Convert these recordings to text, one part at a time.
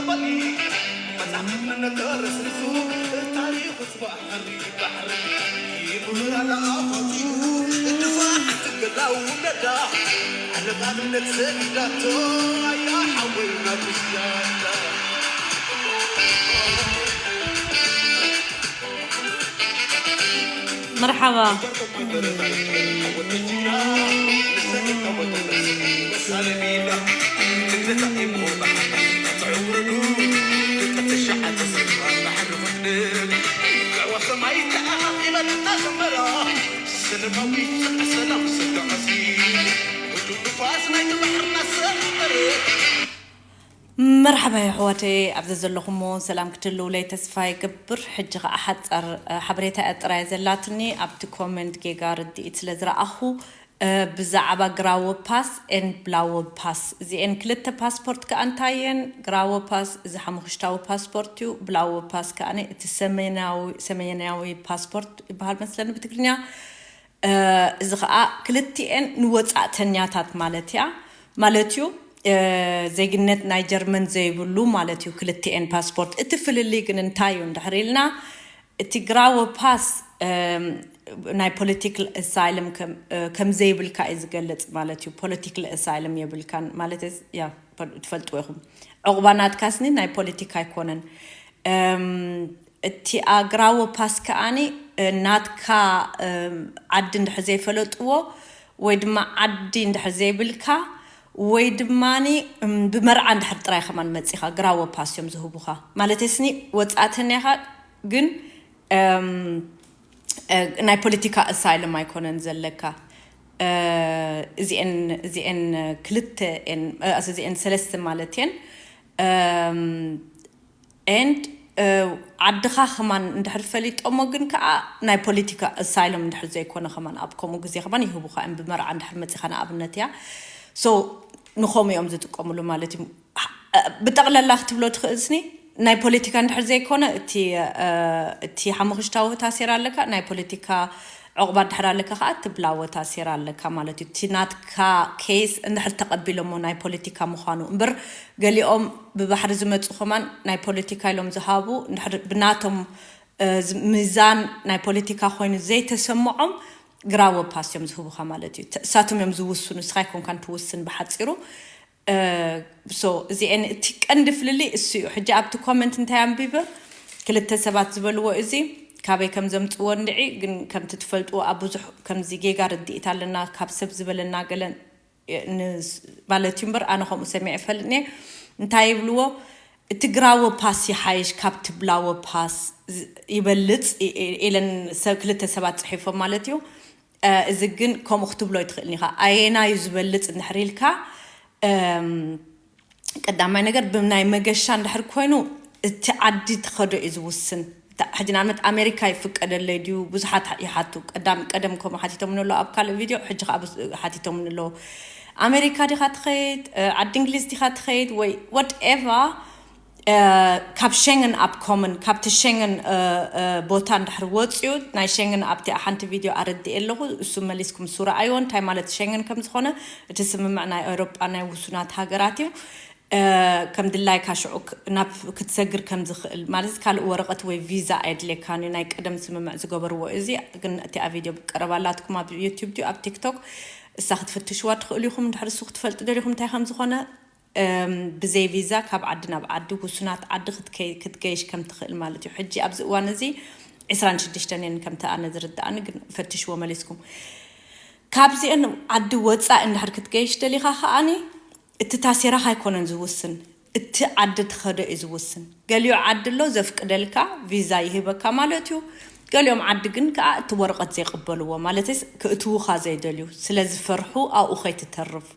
መጽሓፍ መነገር ስልሱ ታሪኽ ባሕሪ ባሕሪ ይብራራ ፋቲሹ ድፋዕ ትገላው ነዳ ዓለም ኣብነት ሰጊዳቶ ኣያ ሓወይ ናብ ምስያዳ መርሓባ። መርሓባ የሕዋተይ፣ ኣብዚ ዘለኹሞ ሰላም ክትህልውለይ ተስፋ ይገብር። ሕጂ ኸኣ ሓጻር ሓበሬታ እያ ጥራይ ዘላትኒ። ኣብቲ ኮመንት ጌጋ ርድኢት ስለ ዝረኣኹ ብዛዕባ ግራወ ፓስ ኤን ብላወ ፓስ እዚኤን ክልተ ፓስፖርት ከኣ እንታይ እየን? ግራወ ፓስ እዚ ሓሙኽሽታዊ ፓስፖርት እዩ። ብላወ ፓስ ከኣ እቲ ሰሜናዊ ሰሜናዊ ፓስፖርት ይበሃል መስለኒ ብትግርኛ። እዚ ኸኣ ክልቲኤን ንወጻእተኛታት ማለት እያ ማለት እዩ። ዜግነት ናይ ጀርመን ዘይብሉ ማለት እዩ ክልቲኤን ፓስፖርት። እቲ ፍልልይ ግን እንታይ እዩ እንድሕር ኢልና እቲ ግራወ ፓስ ናይ ፖለቲካል ኣሳይለም ከም ዘይብልካ እዩ ዝገልጽ ማለት እዩ። ፖለቲካል ኣሳይለም የብልካን ማለት ያ ትፈልጥዎ ኢኹም። ዕቑባ ናትካስኒ ናይ ፖለቲካ ኣይኮነን። እቲኣ ግራወ ፓስ ከኣኒ ናትካ ዓዲ እንድሕር ዘይፈለጥዎ ወይ ድማ ዓዲ እንድሕር ዘይብልካ ወይ ድማ ብመርዓ እንድሕር ጥራይ ከማን መፂኻ ግራወ ፓስ እዮም ዝህቡኻ። ማለት ስኒ ወፃእተኛ ኢኻ ግን ናይ ፖለቲካ ኣሳይለም ኣይኮነን ዘለካ። እዚኤን እዚኤን ክልተ እዚኤን ሰለስተ ማለት እየን። And ዓድኻ ከማን እንድሕር ፈሊጦሞ ግን ከዓ ናይ ፖለቲካ ኣሳይሎም እንድሕር ዘይኮነ ከማን ኣብ ከምኡ ግዜ ከማን ይህቡኻ እዮም ብመርዓ እንድሕር መፂኻ ንኣብነት እያ። So ንኸምኡ እዮም ዝጥቀምሉ ማለት እዩ። ብጠቕለላ ክትብሎ ትኽእል ስኒ ናይ ፖለቲካ እንድሕር ዘይኮነ እቲ እቲ ሓሙኽሽታዊ ታሴራ ኣለካ ናይ ፖለቲካ ዕቑባ ድሕር ኣለካ ከዓ ትብላወ ታሴራ ኣለካ ማለት እዩ። እቲ ናትካ ኬስ እንድሕር ተቐቢሎሞ ናይ ፖለቲካ ምዃኑ እምበር ገሊኦም ብባሕሪ ዝመፁ ከማን ናይ ፖለቲካ ኢሎም ዝሃቡ እንድሕር ብናቶም ሚዛን ናይ ፖለቲካ ኮይኑ ዘይተሰምዖም ግራወ ፓስ እዮም ዝህቡኻ ማለት እዩ። እሳቶም እዮም ዝውስኑ፣ ንስኻ ኣይኮንካን ትውስን ብሓፂሩ። So እዚአን እቲ ቀንዲ ፍልልይ እሱ እዩ። ሕጂ ኣብቲ ኮመንት እንታይ ኣንቢበ ክልተ ሰባት ዝበልዎ እዚ ካበይ ከም ዘምፅዎ እንድዒ ግን ከምቲ ትፈልጥዎ ኣብ ብዙሕ ከምዚ ጌጋ ርድኢት ኣለና ካብ ሰብ ዝበለና ገለን ማለት እዩ እምበር ኣነ ከምኡ ሰሚዐ ይፈልጥኒ እንታይ ይብልዎ እቲ ግራወ ፓስ ይሓይሽ ካብ ትብላወ ፓስ ይበልፅ ኢለን ክልተ ሰባት ፅሒፎም ማለት እዩ። እዚ ግን ከምኡ ክትብሎ ይትኽእልኒ ኢኻ ኣየናዩ ዝበልፅ እንድሕር ኢልካ ቀዳማይ ነገር ብናይ መገሻ እንድሕር ኮይኑ እቲ ዓዲ ትኸዶ እዩ ዝውስን። ሕጂ ንኣብነት ኣሜሪካ ይፍቀደለይ ድዩ ብዙሓት ይሓቱ። ቀዳም ቀደም ከምኡ ሓቲቶምኒ ኣለዉ ኣብ ካልእ ቪድዮ፣ ሕጂ ከዓ ሓቲቶምኒ ኣለዉ። ኣሜሪካ ዲኻ ትኸይድ፣ ዓዲ እንግሊዝ ዲኻ ትኸይድ ወይ ወትኤቨር ካብ ሸንገን ኣብ ኮመን ካብቲ ሸንገን ቦታ እንድሕር ወፅዩ ናይ ሸንገን ኣብቲ ሓንቲ ቪድዮ ኣረድእ ኣለኹ። እሱ መሊስኩም እሱ ረኣይዎ እንታይ ማለት ሸንገን ከም ዝኾነ። እቲ ስምምዕ ናይ ኤውሮጳ ናይ ውሱናት ሃገራት እዩ። ከም ድላይካ ሽዑ ናብ ክትሰግር ከም ዝኽእል ማለት ካልእ ወረቐት ወይ ቪዛ ኣየድልየካን እዩ። ናይ ቀደም ስምምዕ ዝገበርዎ እዚ ግን እቲ ኣብ ቪድዮ ቀረባ ኣላትኩም ኣብ ዩቲዩብ ድዩ ኣብ ቲክቶክ እሳ ክትፍትሽዋ ትኽእሉ ኢኹም። እንድሕር እሱ ክትፈልጡ ደሊኹም እንታይ ከም ዝኾነ ብዘይ ቪዛ ካብ ዓዲ ናብ ዓዲ ውሱናት ዓዲ ክትገይሽ ከም ትኽእል ማለት እዩ። ሕጂ ኣብዚ እዋን እዚ ዕስራን ሽዱሽተን እየን ከምቲ ኣነ ዝርድኣኒ ግን ፈትሽዎ መሊስኩም። ካብዚአን ዓዲ ወፃኢ እንድሕር ክትገይሽ ደሊኻ ከኣኒ እቲ ታሴራኻ ኣይኮነን ዝውስን፣ እቲ ዓዲ ትኸዶ እዩ ዝውስን። ገሊኡ ዓዲ ኣሎ ዘፍቅደልካ ቪዛ ይህበካ ማለት እዩ። ገሊኦም ዓዲ ግን ከዓ እቲ ወረቐት ዘይቅበልዎ ማለትስ ክእትውኻ ዘይደልዩ ስለ ዝፈርሑ ኣብኡ ከይትተርፍ።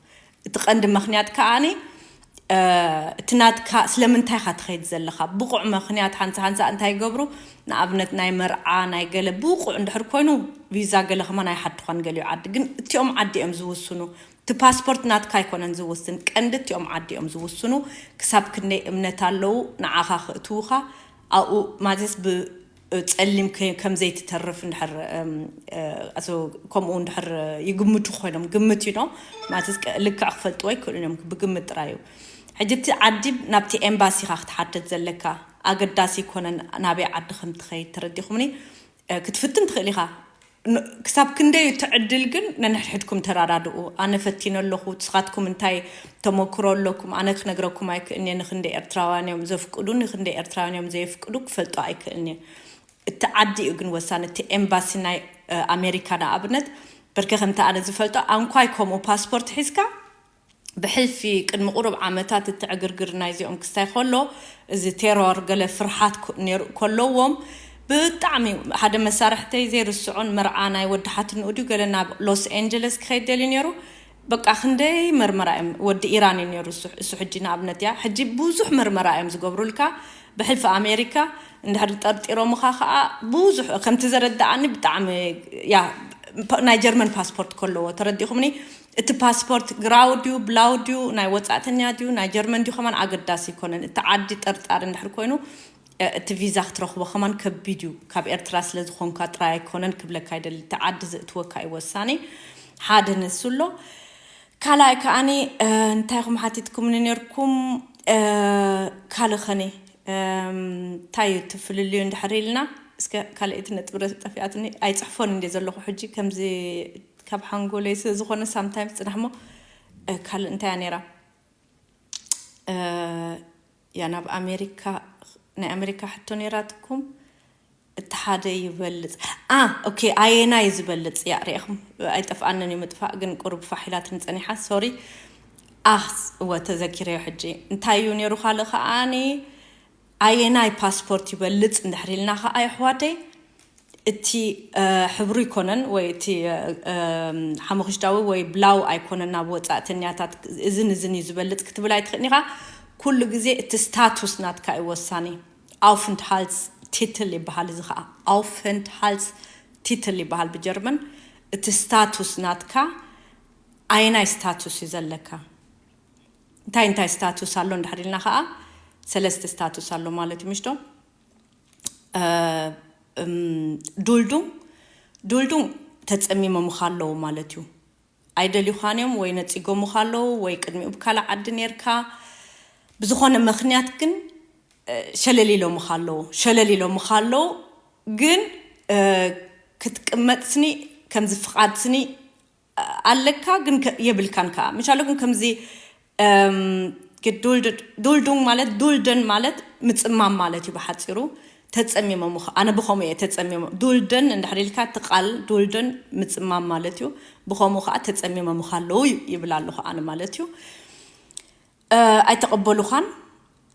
እቲ ቀንዲ ምኽንያት ከኣኒ እቲ ናትካ ስለምንታይ ኢኻ ትኸይድ ዘለኻ ብቑዕ ምኽንያት ሓንሳ ሓንሳ እንታይ ይገብሩ ንኣብነት ናይ መርዓ ናይ ገለ ብቑዕ እንድሕር ኮይኑ ቪዛ ገለ ከማን ኣይሓቱኻን ገሊኡ ዓዲ ግን እቲኦም ዓዲ እዮም ዝውስኑ። እቲ ፓስፖርት ናትካ ኣይኮነን ዝውስን፣ ቀንዲ እቲኦም ዓዲ እዮም ዝውስኑ። ክሳብ ክንደይ እምነት ኣለዉ ንዓኻ ክእትዉኻ ኣብኡ ማለትስ ብጸሊም ከም ዘይትተርፍ እንድሕር ከምኡ እንድሕር ይግምቱ ኮይኖም ግምት እዩ ነው ማለትስ ልክዕ ክፈልጥዎ ኣይክእሉን እዮም ብግምት ጥራይ እዩ። ሕጂ እቲ ዓዲ ናብቲ ኤምባሲ ኢኻ ክትሓተት ዘለካ። ኣገዳሲ ይኮነን ናበይ ዓዲ ከም ትኸይድ፣ ተረዲኹምኒ? እ፣ ክትፍትን ትኽእል ኢኻ። ን-፣ ክሳብ ክንደይ እቲ ዕድል ግን ነንሕድሕድኩም ተራዳድኡ። ኣነ ፈቲነ ኣለኹ፣ ንስኻትኩም እንታይ ተመክሮ ኣለኩም? ኣነ ክነግረኩም ኣይክእልን እየ። ንክንደይ ኤርትራውያን እዮም ዘፍቅዱ፣ ንክንደይ ኤርትራውያን እዮም ዘየፍቅዱ ክፈልጦ ኣይክእልን እየ። እቲ ዓዲ እዩ ግን ወሳኒ። እቲ ኤምባሲ ናይ፣ እ፣ ኣሜሪካ ንኣብነት፣ ብርክ ከምቲ ኣነ ዝፈልጦ፣ ኣንኳይ ከምኡ ፓስፖርት ሒዝካ ብሕልፊ ቅድሚ ቁሩብ ዓመታት እቲ ዕግርግር ናይዚኦም ክስታይ ከሎ፣ እዚ ቴሮር ገለ ፍርሓት ኮ-፣ ነይሩ፣ ከለዎም፣ ብጣዕሚ ሓደ መሳርሕተይ ዘይርስዖን፣ መርዓ ናይ ወዲ ሓትንኡ ድዩ ገለ ናብ ሎስ ኤንጀለስ ክኸይድ ደልዩ ነይሩ። በቃ ክንደይ መርመራ እዮም፣ ወዲ ኢራን እዩ ነይሩ እሱ፣ እሱ ሕጂ ንኣብነት እያ። ሕጂ ብዙሕ መርመራ እዮም ዝገብሩልካ ብሕልፊ ኣሜሪካ። እንድሕር ጠርጢሮምኻ ከዓ ብዙሕ፣ ከምቲ ዘረዳኣኒ ብጣዕሚ፣ ያ፣ ፓ-፣ ናይ ጀርመን ፓስፖርት ከለዎ፣ ተረዲኹምኒ? እቲ ፓስፖርት ግራው ድዩ ብላው ድዩ፣ ናይ ወጻእተኛ ድዩ ናይ ጀርመን ድዩ ከማን ኣገዳሲ ኣይኮነን። እቲ ዓዲ ጠርጣሪ እንድሕር ኮይኑ፣ እ፣ እቲ ቪዛ ክትረኽቦ ከማን ከቢድ እዩ። ካብ ኤርትራ ስለ ዝኾንካ ጥራይ ኣይኮነን ክብለካ ይደሊ። እቲ ዓዲ ዘእትወካ እዩ ወሳኒ። ሓደ ንሱ ኣሎ። ካልኣይ ከኣኒ፣ እ፣ እንታይ ኢኹም ሓቲትኩምኒ ነርኩም? እ፣ ካልእ ኸኒ፣ እም፣ እንታይ እዩ እቲ ፍልልዩ እንድሕር ኢልና? እስከ ካልኣይቲ ነጥቢ ረ-፣ ጠፊኣትኒ። ኣይጽሕፎን እንደ ዘለኹ ሕጂ ከምዚ ካብ ሓንጎለይ ስለ ዝኾነ ሳምታይምስ ጽናሕ እሞ፣ እ፣ ካልእ እንታይ እያ ነይራ? እ፣ ያ ናብ ኣሜሪካ፣ ናይ ኣሜሪካ ሕቶ ነይራትኩም? እቲ ሓደ ይበልጽ። ኣ፣ ኦኬ፣ ኣየናይ እዩ ዝበልጽ? ያ፣ ርኢኹም፣ ኣይጠፍኣንን እዩ ምጥፋእ፣ ግን ቁሩብ ፋሕ ኢላትኒ ጸኒሓ፣ ሶሪ። ኣህ፣ እወ፣ ተዘኪረዮ ሕጂ። እንታይ እዩ ነይሩ ካልእ ከኣኒ? ኣየናይ ፓስፖርት ይበልጽ እንድሕር ኢልና ከኣ፣ የሕዋተይ፣ እቲ፣ እ፣ ሕብሩ ይኮነን፣ ወይ እቲ፣ እ፣ እም፣ ሓሙኽሽታዊ ወይ ብላው ኣይኮነን፣ ናብ ወጻእተኛታት እዝን እዝን እዩ ዝበልጽ ክትብል ኣይትኽእልን ኢኻ። ኩሉ ግዜ እቲ ስታቱስ ናትካ እዩ ወሳኒ። ኣውፍንትሃልትስ ቲትል ይበሃል፣ እዚ ኸኣ ኣውፍንትሃልትስ ቲትል ይበሃል ብጀርመን። እቲ ስታቱስ ናትካ፣ ኣየናይ ስታቱስ እዩ ዘለካ? እንታይ እንታይ ስታቱስ ኣሎ እንድሕር ኢልና ኸኣ፣ ሰለስተ ስታቱስ ኣሎ ማለት እዩ፣ ምሽቶ? እ፣ እም፣ ዱልዱም፣ ዱልዱም ተጸሚሞምኻ ኣለዉ ማለት እዩ። ኣይደልዩኻን እዮም ወይ ነጺጎምኻ ኣለዉ ወይ ቅድሚኡ ብካልእ ዓዲ ኔርካ፣ ብዝኾነ ምኽንያት ግን፣ እ፣ ሸለል ኢሎምኻ ኣለዉ፣ ሸለል ኢሎምኻ ኣለዉ። ግን፣ እ፣ ክትቅመጥ ስኒ ከምዚ ፍቓድ ስኒ ኣለካ፣ ግን ከ-፣ የብልካን ከኣ። ምሻሉ ግን ከምዚ፣ እም፣ ግዱልድ-፣ ዱልዱንግ ማለት፣ ዱልደን ማለት ምጽማም ማለት እዩ ብሓጺሩ። ተጸሚሞም ምኽ-፣ ኣነ ብኸምኡ እየ ተጸሚሞም። ዱልደን እንድሕር ኢልካ እቲ ቃል ዱልደን ምጽማም ማለት እዩ። ብኸምኡ ከኣ ተጸሚሞምኻ ኣለዉ ዩ-፣ ይብል ኣለኹ ኣነ ማለት እዩ። እ፣ ኣይተቐበሉኻን።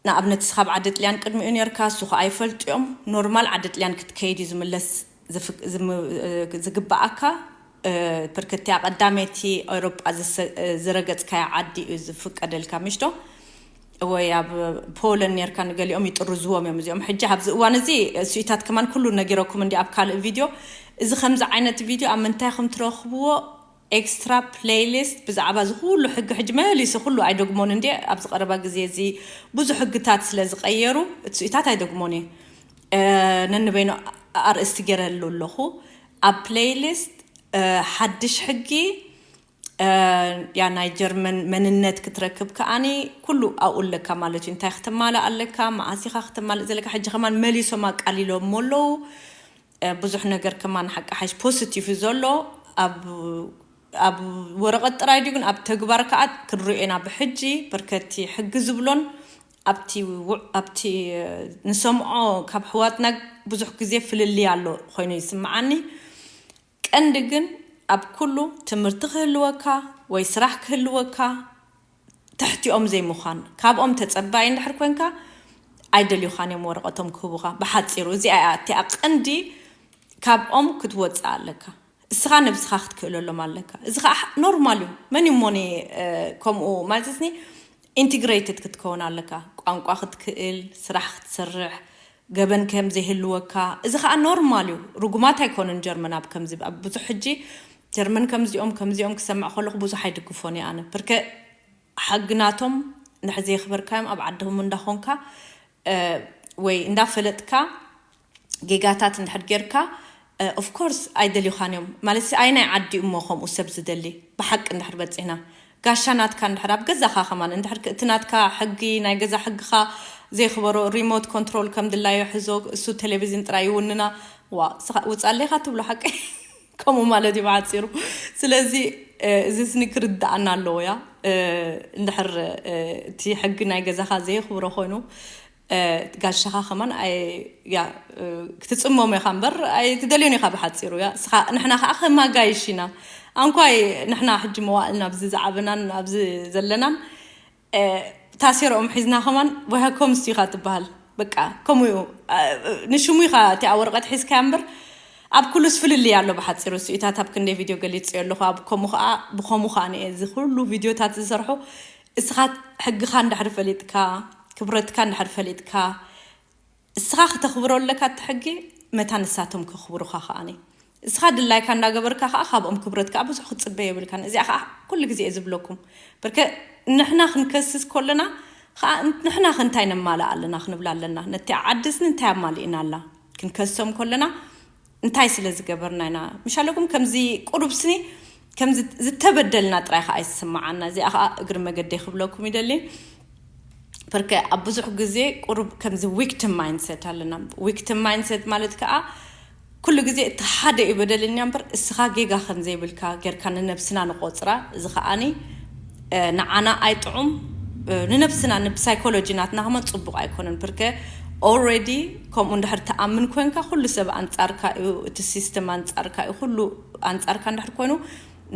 ንኣብነት፣ እስኻ ኣብ ዓዲ ጥልያን ቅድሚኡ ኔርካ፣ እሱ ኸኣ ኣይፈልጡ እዮም። ኖርማል ዓዲ ጥልያን ክትከይድ እዩ ዝምለስ ዝፍ-፣ ዝም-፣ እ፣ ዝግብኣካ። እ፣ ብርክትያ ቀዳመይቲ ኤውሮጳ ዝሰ-፣ እ፣ ዝረገጽካያ ዓዲ እዩ ዝፍቀደልካ፣ ምሽቶ? ወይ ኣብ ፖለን ኔርካ፣ ንገሊኦም ይጥርዝዎም እዮም እዚኦም። ሕጂ ኣብዚ እዋን እዚ እሱኢታት ከማን ኩሉ ነጊረኩም እንዲ ኣብ ካልእ ቪድዮ። እዚ ከምዚ ዓይነት ቪድዮ ኣብ ምንታይ ኢኹም ትረኽብዎ? ኤክስትራ ፕሌይሊስት ብዛዕባ እዚ ኩሉ ሕጊ፣ ሕጂ መሊሰ ኩሉ ኣይደግሞን እንድየ፣ ኣብዚ ቀረባ ግዜ እዚ ብዙሕ ሕግታት ስለ ዝቐየሩ፣ እቲ ስኢታት ኣይደግሞን እየ። እ፣ ነንበይኑ ኣርእስቲ ገይረሉ ኣለኹ። ኣብ ፕሌይሊስት፣ እ፣ ሓድሽ ሕጊ፣ እ፣ ያ ናይ ጀርመን መንነት ክትረክብ ከኣኒ ኩሉ ኣብኡ ኣለካ ማለት እዩ። እንታይ ክትማልእ ኣለካ፣ መኣስ ኢኻ ክትማልእ ዘለካ። ሕጂ ከማን መሊሶም ኣቃሊሎሞ ኣለዉ። እ፣ ብዙሕ ነገር ከማን ሓቂ ሓሽ ፖዚቲቭ እዩ ዘሎ። ኣብ፣ ኣብ ወረቐት ጥራይ ድዩ ግን ኣብ ተግባር ከኣ ክንሪኦ ኢና። ብሕጂ በርከቲ ሕጊ ዝብሎን ኣብቲ ውዕ-፣ ኣብቲ፣ እ፣ ንሰምዖ ካብ ኣሕዋትና ብዙሕ ግዜ ፍልልይ ኣሎ ኮይኑ ይስምዓኒ። ቀንዲ ግን ኣብ ኩሉ ትምህርቲ ክህልወካ ወይ ስራሕ ክህልወካ ትሕቲኦም ዘይምዃን፣ ካብኦም ተጸባይ እንድሕር ኮንካ ኣይደልዩኻን እዮም ወረቐቶም ክህቡኻ። ብሓጺሩ እዚኣ እያ እቲኣ ቀንዲ፣ ካብኦም ክትወጽእ ኣለካ። እስኻ ነብስኻ ክትክእለሎም ኣለካ። እዚ ኸኣ ኖርማል እዩ። መን እዩ እሞኒ፣ እ፣ ከምኡ ማለትኒ ኢንቲግሬትድ ክትከውን ኣለካ። ቋንቋ ክትክእል፣ ስራሕ ክትሰርሕ፣ ገበን ከም ዘይህልወካ። እዚ ኸኣ ኖርማል እዩ። ርጉማት ኣይኮኑን ጀርመን ኣብ ከምዚ፣ ኣብ ብዙሕ ሕጂ ጀርመን ከምዚኦም፣ ከምዚኦም ክሰምዕ ከለኹ ብዙሕ ኣይድግፎን እየ ኣነ። ብርከ ሕጊ ናቶም እንድሕር ዘየኽበርካዮም ኣብ ዓድኹም እንዳኾንካ፣ እ፣ ወይ እንዳፈለጥካ ጌጋታት እንድሕር ጌርካ፣ እ፣ ኦፍ ኮርስ ኣይደልዩኻን እዮም። ማለት ሲ፣ ኣይ ናይ ዓዲ እሞ ከምኡ ሰብ ዝደሊ ብሓቂ እንድሕር በጺሕና፣ ጋሻ ናትካ እንድሕር ኣብ ገዛኻ ከማን እንድሕር እቲ ናትካ ሕጊ ናይ ገዛ ሕግኻ ዘይኽበሮ ሪሞት ኮንትሮል ከም ድላዮ ሕዞ እሱ ቴሌቪዝን ጥራይ ይውንና። ዋ ውፃለይካ ትብሎ ሓቂ ከምኡ ማለት እዩ ብዓፂሩ። ስለዚ እዚ ስኒ ክርዳኣና ኣለዎ ያ እንድሕር እቲ ሕጊ ናይ ገዛኻ ዘየኽብሮ ኮይኑ ጋሻኻ ከማን ክትፅመሞ ኢኻ እምበር ኣይትደልዮን ኢኻ ብሓፂሩ ያ ንሕና ከዓ ከማጋይሽ ኢና። ኣንኳይ ንሕና ሕጂ መዋእልና ኣብዚ ዝዓበናን ኣብዚ ዘለናን ታሴሮኦም ሒዝና ከማን ወሃ ኮምስ ኢኻ ትበሃል። በቃ ከምኡ እዩ። ንሽሙ ኢኻ እቲኣ ወረቐት ሒዝካያ እምበር ኣብ ኩሉስ ፍልልይ ኣሎ ብሓፂሩ። ስኢታት ኣብ ክንደይ ቪድዮ ገሊፅዮ ኣለኹ። ኣብ ከምኡ ከዓ ብከምኡ ከዓ ንኤ እዚ ኩሉ ቪድዮታት ዝሰርሑ እስኻ ሕግኻ እንድሕር ፈሊጥካ ክብረትካ እንድሕር ፈሊጥካ እስኻ ክተኽብሮ ኣለካ እቲ ሕጊ መታ ንሳቶም ከኽብሩኻ ከዓኒ እስኻ ድላይካ እንዳገበርካ ከዓ ካብኦም ክብረት ከዓ ብዙሕ ክትፅበ የብልካን። እዚኣ ከዓ ኩሉ ግዜ እየ ዝብለኩም በርከ ንሕና ክንከስስ ከለና ከዓ ንሕና ከ እንታይ ነማልእ ኣለና ክንብል ኣለና። ነቲ ዓድስኒ እንታይ ኣማሊእና ኣላ ክንከሶም ከለና እንታይ ስለ ዝገበርና ኢና ምሽ ኣለኩም ከምዚ ቁሩብ ስኒ ከምዚ ዝተበደልና ጥራይ ከዓ ይስማዓና። እዚኣ ከዓ እግሪ መገደይ ክብለኩም ይደሊ። በርከ ኣብ ብዙሕ ግዜ ቁሩብ ከምዚ ዊክቲም ማይንድሰት ኣለና። ዊክቲም ማይንድሰት ማለት ከዓ ኩሉ ግዜ እቲ ሓደ እዩ በደልኛ እምበር እስኻ ጌጋ ከም ዘይብልካ ጌርካ ንነብስና ንቆፅራ። እዚ ከዓኒ ንዓና ኣይጥዑም ንነብስና ንሳይኮሎጂ ናትና ከማን ፅቡቅ ኣይኮነን። ብርከ ኦልሬዲ ከምኡ እንድሕር ትኣምን ኮንካ ኩሉ ሰብ ኣንፃርካ እዩ፣ እቲ ሲስተም ኣንፃርካ እዩ፣ ኩሉ ኣንፃርካ እንድሕር ኮይኑ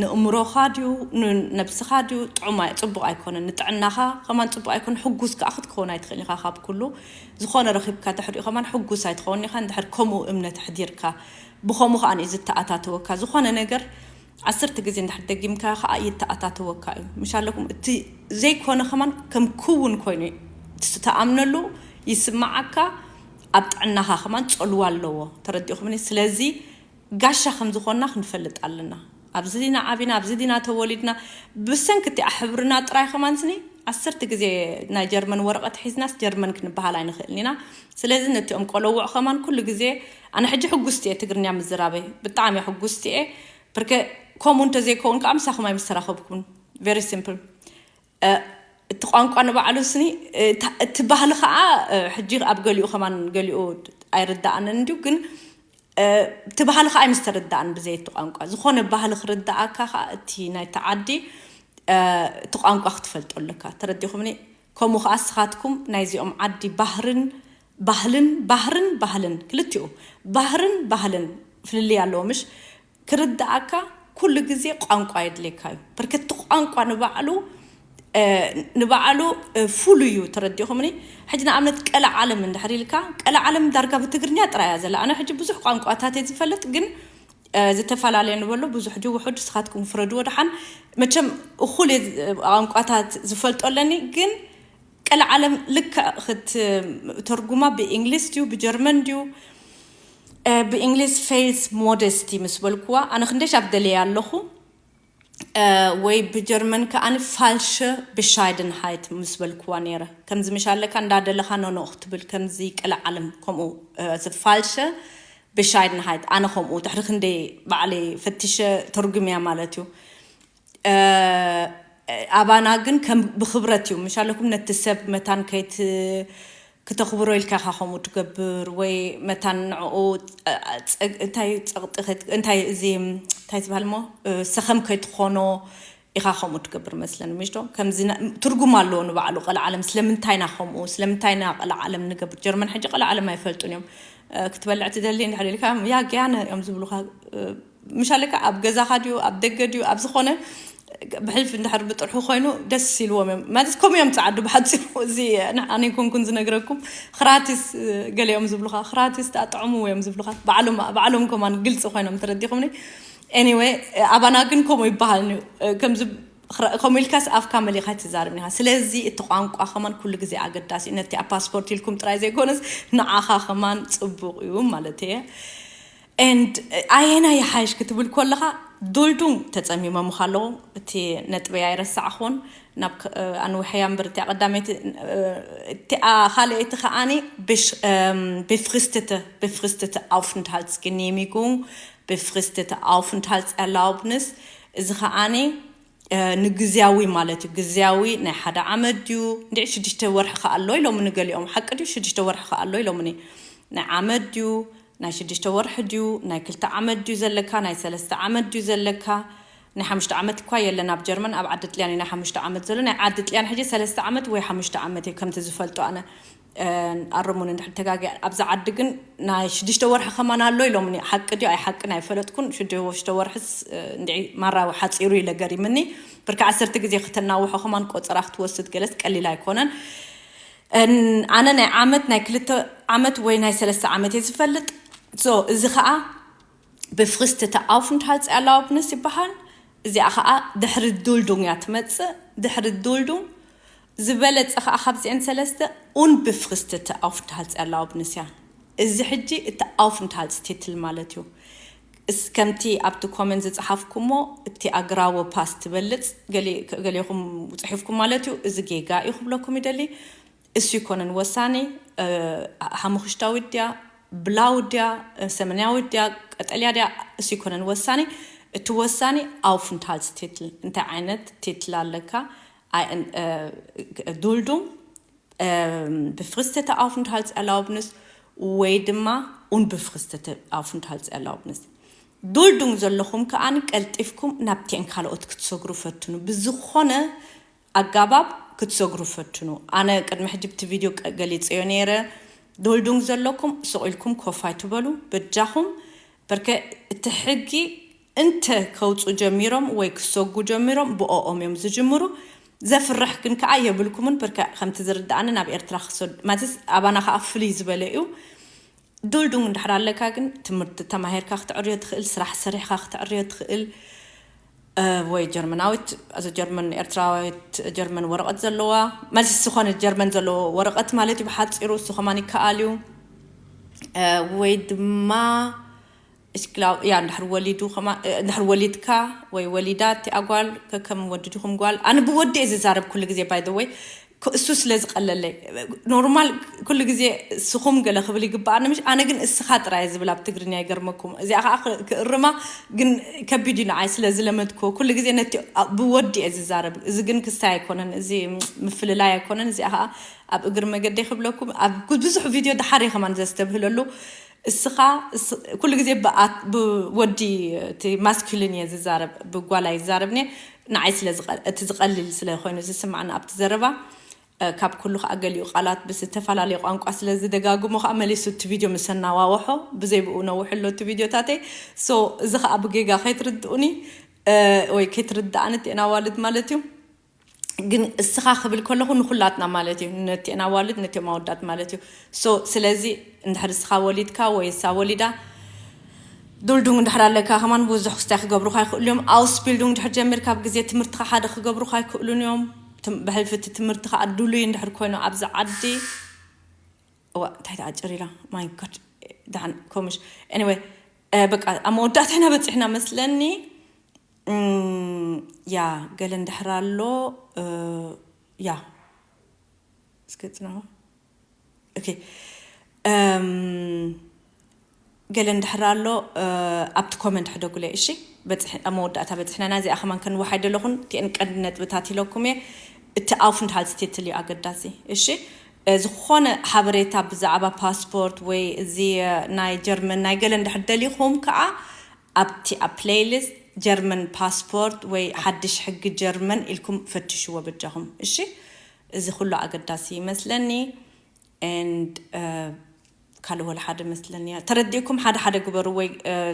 ንእምሮኻ ድዩ ንነብስኻ ድዩ ጥዑም ኣይ- ፅቡቅ ኣይኮነን። ንጥዕናኻ ከማን ፅቡቅ ኣይኮነ። ሕጉስ ከዓ ክትከውን ኣይትኽእል ኢኻ ካብ ኩሉ ዝኾነ ረኺብካ ተሕሪኡ ከማን ሕጉስ ኣይትኸውን ኢኻ። እንድሕር ከምኡ እምነት ኣሕዲርካ ብኸምኡ ከዓ ንዩ ዝተኣታተወካ ዝኾነ ነገር ዓሰርተ ግዜ እንድሕር ደጊምካ ከዓ ይተኣታተወካ እዩ። ምሽ ኣለኩም እቲ ዘይኮነ ከማን ከም ክውን ኮይኑ እዩ። እቲ ዝተኣምነሉ ይስማዓካ፣ ኣብ ጥዕናኻ ከማን ፀልዋ ኣለዎ። ተረዲእኹምኒ? ስለዚ ጋሻ ከም ዝኾንና ክንፈልጥ ኣለና። ኣብዚ ዲና ዓቢና፣ ኣብዚ ዲና ተወሊድና፣ ብሰንኪ እቲኣ ሕብርና ጥራይ ከማን ስኒ ዓሰርተ ግዜ ናይ ጀርመን ወረቐት ሒዝናስ ጀርመን ክንበሃል ኣይንኽእልን ኢና። ስለዚ ነቲኦም ቆለውዕ ከማን ኩሉ ግዜ ኣነ ሕጂ ሕጉስቲ እየ ትግርኛ ምዝራበይ ብጣዕሚ ሕጉስቲ እየ። ብርከ ከምኡ እንተዘይከውን ከዓ ምሳኹም ኣይምስተራኸብኩን። ቨሪ ሲምፕል። እቲ ቋንቋ ንባዕሉ ስኒ እቲ ባህሊ ከዓ ሕጂ ኣብ ገሊኡ ከማን ገሊኡ ኣይርዳኣንን እንዲሁ ግን እቲ ባህሊ ከዓ ኣይምስተርዳእን ብዘይ እቲ ቋንቋ ዝኾነ ባህሊ ክርዳኣካ ከዓ እቲ ናይቲ ዓዲ እቲ ቋንቋ ክትፈልጦ ኣለካ። ተረዲኹምኒ? ከምኡ ከዓ ስኻትኩም ናይዚኦም ዓዲ ባህርን ባህልን ባህርን ባህልን ክልቲኡ ባህርን ባህልን ፍልልይ ኣለዎ ምሽ ክርዳኣካ ኩሉ ግዜ ቋንቋ የድልየካ እዩ። ብርክቲ ቋንቋ ንባዕሉ ንባዕሉ ፍሉ እዩ። ተረዲኹምኒ? ሕጂ ንኣብነት ቀለ ዓለም እንድሕር ኢልካ ቀለ ዓለም ዳርጋ ብትግርኛ ጥራይ እያ ዘላ። ኣነ ሕጂ ብዙሕ ቋንቋታት እየ ዝፈልጥ ግን ዝተፈላለየ ንበሎ ብዙሕ ድዩ ውሑድ ንስኻትኩም ፍረድዎ ደሓን። መቸም እኹል እየ ቋንቋታት ዝፈልጦ ኣለኒ ግን ቀለ ዓለም ልክዕ ክትተርጉማ ብእንግሊዝ ድዩ ብጀርመን ድዩ ብእንግሊዝ ፌስ ሞደስቲ ምስ በልክዋ ኣነ ክንደሽ ኣብ ደለየ ኣለኹ ወይ ብጀርመን ከዓኒ ፋልሸ ብሻይድንሃይት ምስ በልክዋ ነይረ። ከምዚ ምሽ ኣለካ እንዳደለኻ ኖኖ ክትብል ከምዚ ቀለ ዓለም ከምኡ ፋልሸ ብሻይድንሃይት ኣነ ከምኡ ድሕሪ ክንደይ ባዕለይ ፈትሸ ተርጉምያ ማለት እዩ። ኣባና ግን ከም ብክብረት እዩ ምሽ ኣለኩም ነቲ ሰብ መታን ከይት ክተኽብሮ ኢልካ ኢኻ ከምኡ ትገብር ወይ መታን ንዕኡ እንታይ ጸቕጢ እንታይ እዚ እንታይ ዝበሃል ሞ ሰኸም ከይትኾኖ ኢኻ ከምኡ ትገብር መስለኒ ምሽቶ ከምዚ ትርጉም ኣለዎ ንባዕሉ ቀልዓለም ስለምንታይና ከምኡ ስለምንታይና ቀልዓለም ንገብር ጀርመን ሕጂ ቀልዓለም ኣይፈልጡን እዮም ክትበልዕ ትደሊ እንድሕር ኢልካ ያ ገያነ እዮም ዝብሉካ ምሻለካ ኣብ ገዛኻ ድዩ ኣብ ደገ ድዩ ኣብ ዝኾነ ብሕልፊ እንድሕር ብጥርሑ ኮይኑ ደስ ኢልዎም እዮም ማለት ከምኡ እዮም ፃዓዱ ብሓፂሩ እዚ ኣነ ኮንኩን ዝነግረኩም ክራቲስ ገሊኦም ዝብሉካ ክራቲስ ኣጥዕሙ እዮም ዝብሉካ ባዕሎም ከማን ግልፂ ኮይኖም ተረዲኹምኒ anyway ኣባና ግን ከምኡ ይበሃል ከምዚ ከምኡ ኢልካስ ኣፍካ መሊኻ ትዛርብ ኒኻ ስለዚ እቲ ቋንቋ ከማን ኩሉ ግዜ ኣገዳሲ ነቲ ኣብ ፓስፖርት ኢልኩም ጥራይ ዘይኮነስ ንዓኻ ከማን ፅቡቅ እዩ ማለት እየ and ኣየና ይሓይሽ ክትብል ከለኻ ዶልዱን ተፀሚሞም ከለዉ እቲ ነጥበይ ኣይረሳዕኹን ናብ ኣንውሐያ እምበር እቲኣ ቀዳመይቲ እቲኣ ካልኣይቲ ከዓኒ befristete befristete Aufenthaltsgenehmigung befristete Aufenthaltserlaubnis እዚ ከዓኒ ንግዝያዊ ማለት እዩ። ግዝያዊ ናይ ሓደ ዓመት ድዩ? እንድዒ ሽዱሽተ ወርሒ ከኣ ኣሎ ኢሎምኒ ገሊኦም። ሓቂ ድዩ? ሽዱሽተ ወርሒ ከኣ ኣሎ ኢሎምኒ። ናይ ዓመት ድዩ? ናይ ሽዱሽተ ወርሒ ድዩ? ናይ ክልተ ዓመት ድዩ ዘለካ? ናይ ሰለስተ ዓመት ድዩ ዘለካ? ናይ ሓሙሽተ ዓመት እኳ የለን ኣብ ጀርመን። ኣብ ዓዲ ጥልያን እዩ ናይ ሓሙሽተ ዓመት ዘሎ። ናይ ዓዲ ጥልያን ሕጂ ሰለስተ ዓመት ወይ ሓሙሽተ ዓመት እዩ ከምቲ ዝፈልጦ ኣነ። ኣርሙን እንድሕር ተጋጊ። ኣብዚ ዓዲ ግን ናይ ሽዱሽተ ወርሒ ከማን ኣሎ ኢሎምኒ። ሓቂ ድዩ ኣይሓቅን ኣይፈለጥኩን። ሽዱሽተ ወርሕስ እንድዒ ማራ ሓፂሩ ኢለ ገሪምኒ። ብርካ ዓሰርተ ግዜ ከተናውሖ ከማን ቆፀራ ክትወስድ ገለስ ቀሊል ኣይኮነን። ኣነ ናይ ዓመት ናይ ክልተ ዓመት ወይ ናይ ሰለስተ ዓመት እየ ዝፈልጥ። ሶ እዚ ከዓ ብፍርስትተ ኣውፍንትሃልትስ ኣላውብንስ ይበሃል። እዚኣ ከዓ ድሕሪ ዱልዱንግ እያ ትመፅእ። ድሕሪ ዱልዱንግ ዝበለፀ ከዓ ካብዚአን ሰለስተ ኡንብፍርስትተ ኣውፍንትሃልትስ ኣላውብንስ እያ። እዚ ሕጂ እቲ ኣውፍንትሃልትስ ቲትል ማለት እዩ። እስ ከምቲ ኣብቲ ኮመንት ዝፀሓፍኩሞ እቲ ኣግራዎ ፓስ ትበልፅ ገሊኹም ፅሒፍኩም ማለት እዩ። እዚ ጌጋ እዩ ክብለኩም ይደሊ። እሱ ይኮነን ወሳኒ። ሓሙክሽታዊት ድያ፣ ብላው ድያ፣ ሰመናዊት ድያ፣ ቀጠልያ ድያ፣ እሱ ይኮነን ወሳኒ። እቲ ወሳኒ ኣውፍንትሃልትስ ቲትል እንታይ ዓይነት ቲትል ኣለካ። ዱልዱም ብፍርስትተ ኣውፍንትሃልትስ ኣላውብንስ ወይ ድማ ኡንብፍርስትተ ኣውፍንትሃልትስ ኣላውብንስ። ዱልዱም ዘለኹም ከኣ ቀልጢፍኩም ናብቲአን ካልኦት ክትሰግሩ ፈትኑ። ብዝኾነ ኣጋባብ ክትሰግሩ ፈትኑ። ኣነ ቅድሚ ሕጂ ብቲ ቪድዮ ገሊፀዮ ነይረ። ዶልዱንግ ዘለኩም ስቕ ኢልኩም ኮፍ ኣይትበሉ በጃኹም። በርከ እቲ ሕጊ እንተ ከውፁ ጀሚሮም ወይ ክሰጉ ጀሚሮም ብኦኦም እዮም ዝጅምሩ። ዘፍርሕ ግን ከዓ የብልኩምን። በርከ ከምቲ ዝርዳኣኒ ናብ ኤርትራ ክሰዱ ማለትስ ኣባና ከዓ ፍልይ ዝበለ እዩ። ዱልዱንግ እንድሕር ኣለካ ግን ትምህርቲ ተማሂርካ ክትዕርዮ ትኽእል፣ ስራሕ ሰሪሕካ ክትዕርዮ ትኽእል። ወይ ጀርመናዊት ኣዞ ጀርመን ኤርትራዊት ጀርመን ወረቐት ዘለዋ ማለት ዝኾነ ጀርመን ዘለዎ ወረቐት ማለት እዩ ብሓፂሩ። እሱ ከማን ይከኣል እዩ። ወይ ድማ እሽክላው ያ እንድሕር ወሊዱ እንድሕር ወሊድካ ወይ ወሊዳ እቲኣ ጓል ከከም ወዲ ዲኹም ጓል ኣነ ብወዲ እየ ዝዛረብ ኩሉ ግዜ ባይ ወይ እሱ ስለ ዝቀለለይ ኖርማል ኩሉ ግዜ ስኹም ገለ ክብል ይግባኣኒ ምሽ ኣነ ግን እስኻ ጥራይ ዝብል ኣብ ትግርኛ ይገርመኩም። እዚኣ ከዓ ክእርማ ግን ከቢድ እዩ ንዓይ ስለ ዝለመድኩ ኩሉ ግዜ ነቲ ብወዲ እየ ዝዛረብ። እዚ ግን ክስታይ ኣይኮነን፣ እዚ ምፍልላይ ኣይኮነን። እዚኣ ከዓ ኣብ እግሪ መገደይ ክብለኩም ኣብ ብዙሕ ቪድዮ ድሓር ከማን ዘስተብህለሉ እስኻ ኩሉ ግዜ ብወዲ እቲ ማስኩሊን እየ ዝዛረብ ብጓል ኣይዛረብኒ። ንዓይ ስለ እቲ ዝቐልል ስለ ኮይኑ ዝስማዕና ኣብቲ ዘረባ ካብ ኩሉ ከዓ ገሊኡ ቃላት ብዝተፈላለየ ቋንቋ ስለ ዝደጋግሞ ከዓ መሊሱ እቲ ቪድዮ ምስ ኣናዋወሖ ብዘይ ብኡ ነውሕ ኣሎ እቲ ቪድዮታተይ። ሶ እዚ ከዓ ብጌጋ ከይትርድኡኒ ወይ ከይትርድኣኒ እቲአን ኣዋልድ ማለት እዩ። ግን እስኻ ክብል ከለኹ ንኩላትና ማለት እዩ፣ ነቲአን ኣዋልድ ነቲኦም ኣወዳት ማለት እዩ። ሶ ስለዚ እንድሕር እስኻ ወሊድካ ወይ እሳ ወሊዳ ዱልዱንግ እንድሕር ኣለካ ከማን ብዙሕ ክስታይ ክገብሩካ ይኽእሉ እዮም። ኣውስቢልዱንግ እንድሕር ጀሚርካ ኣብ ግዜ ትምህርትኻ ሓደ ክገብሩካ ኣይክእሉን እዮም። ብሕልፊ እቲ ትምህርቲ ከዓ ድሉይ እንድሕር ኮይኑ ኣብዚ ዓዲ እዋ እንታይ ተዓጭር ኢላ ማይ ጎድ ዳን ኮምሽ ኤኒወይ በቃ ኣብ መወዳእታ ኢና በፂሕና መስለኒ። ያ ገለ እንድሕር ኣሎ ያ እስከ ፅናዋ ኦኬ ገለ እንድሕር ኣሎ ኣብቲ ኮመንት ሕደጉለይ እሺ። ኣብ መወዳእታ በፅሕና ናዚኣ ከማን ከንወሓይ ደለኹን እቲአን ቀንዲ ነጥብታት ኢለኩም እየ። እቲ ኣውፍንትሃልትስ ቲትል እዩ ኣገዳሲ እሺ። ዝኾነ ሓበሬታ ብዛዕባ ፓስፖርት ወይ እዚ ናይ ጀርመን ናይ ገለ እንድሕር ደሊኹም ከዓ ኣብቲ ኣብ ፕሌይሊስት ጀርመን ፓስፖርት ወይ ሓድሽ ሕጊ ጀርመን ኢልኩም ፈትሽዎ በጃኹም እሺ። እዚ ኩሉ ኣገዳሲ ይመስለኒ። And ካልእ ወላ ሓደ መስለኒ ተረዲእኩም ሓደ ሓደ ግበሩ ወይ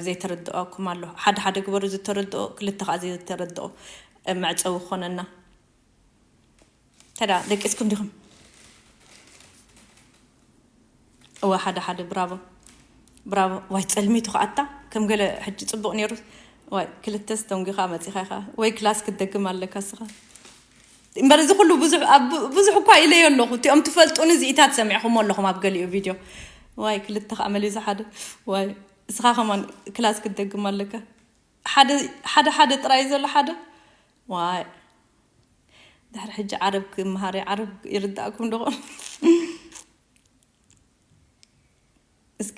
ዘይተረድኦኩም ኣሎ ሓደ ሓደ ግበሩ ዝተረድኦ ክልተ ከዓ ዘይተረድኦ መዕፀዊ ክኾነና። ተዳ ደቂስኩም ዲኹም? እወ ሓደ ሓደ ብራቮ ብራቮ። ዋይ ፀልሚቱ ከኣታ ከም ገለ ሕጂ ፅቡቕ ነይሩ። ዋይ ክልተስ ተንጒኻ መፂኻ ኢኻ ወይ ክላስ ክትደግም ኣለካ እስኻ። እምበር እዚ ኩሉ ብዙሕ እኳ ኢለዮ ኣለኹ እቲኦም ትፈልጡኒ እዚኢታት ሰሚዕኹሞ ኣለኹም ኣብ ገሊኡ ቪድዮ። ዋይ ክልተ ከዓ መሊሱ ሓደ ዋይ እስኻ ከማን ክላስ ክትደግም ኣለካ። ሓደ ሓደ ጥራይ ዘሎ ሓደ ዋይ ድሕሪ ሕጂ ዓረብ ክመሃር ዓረብ ይርዳእኩም ዶ? እስከ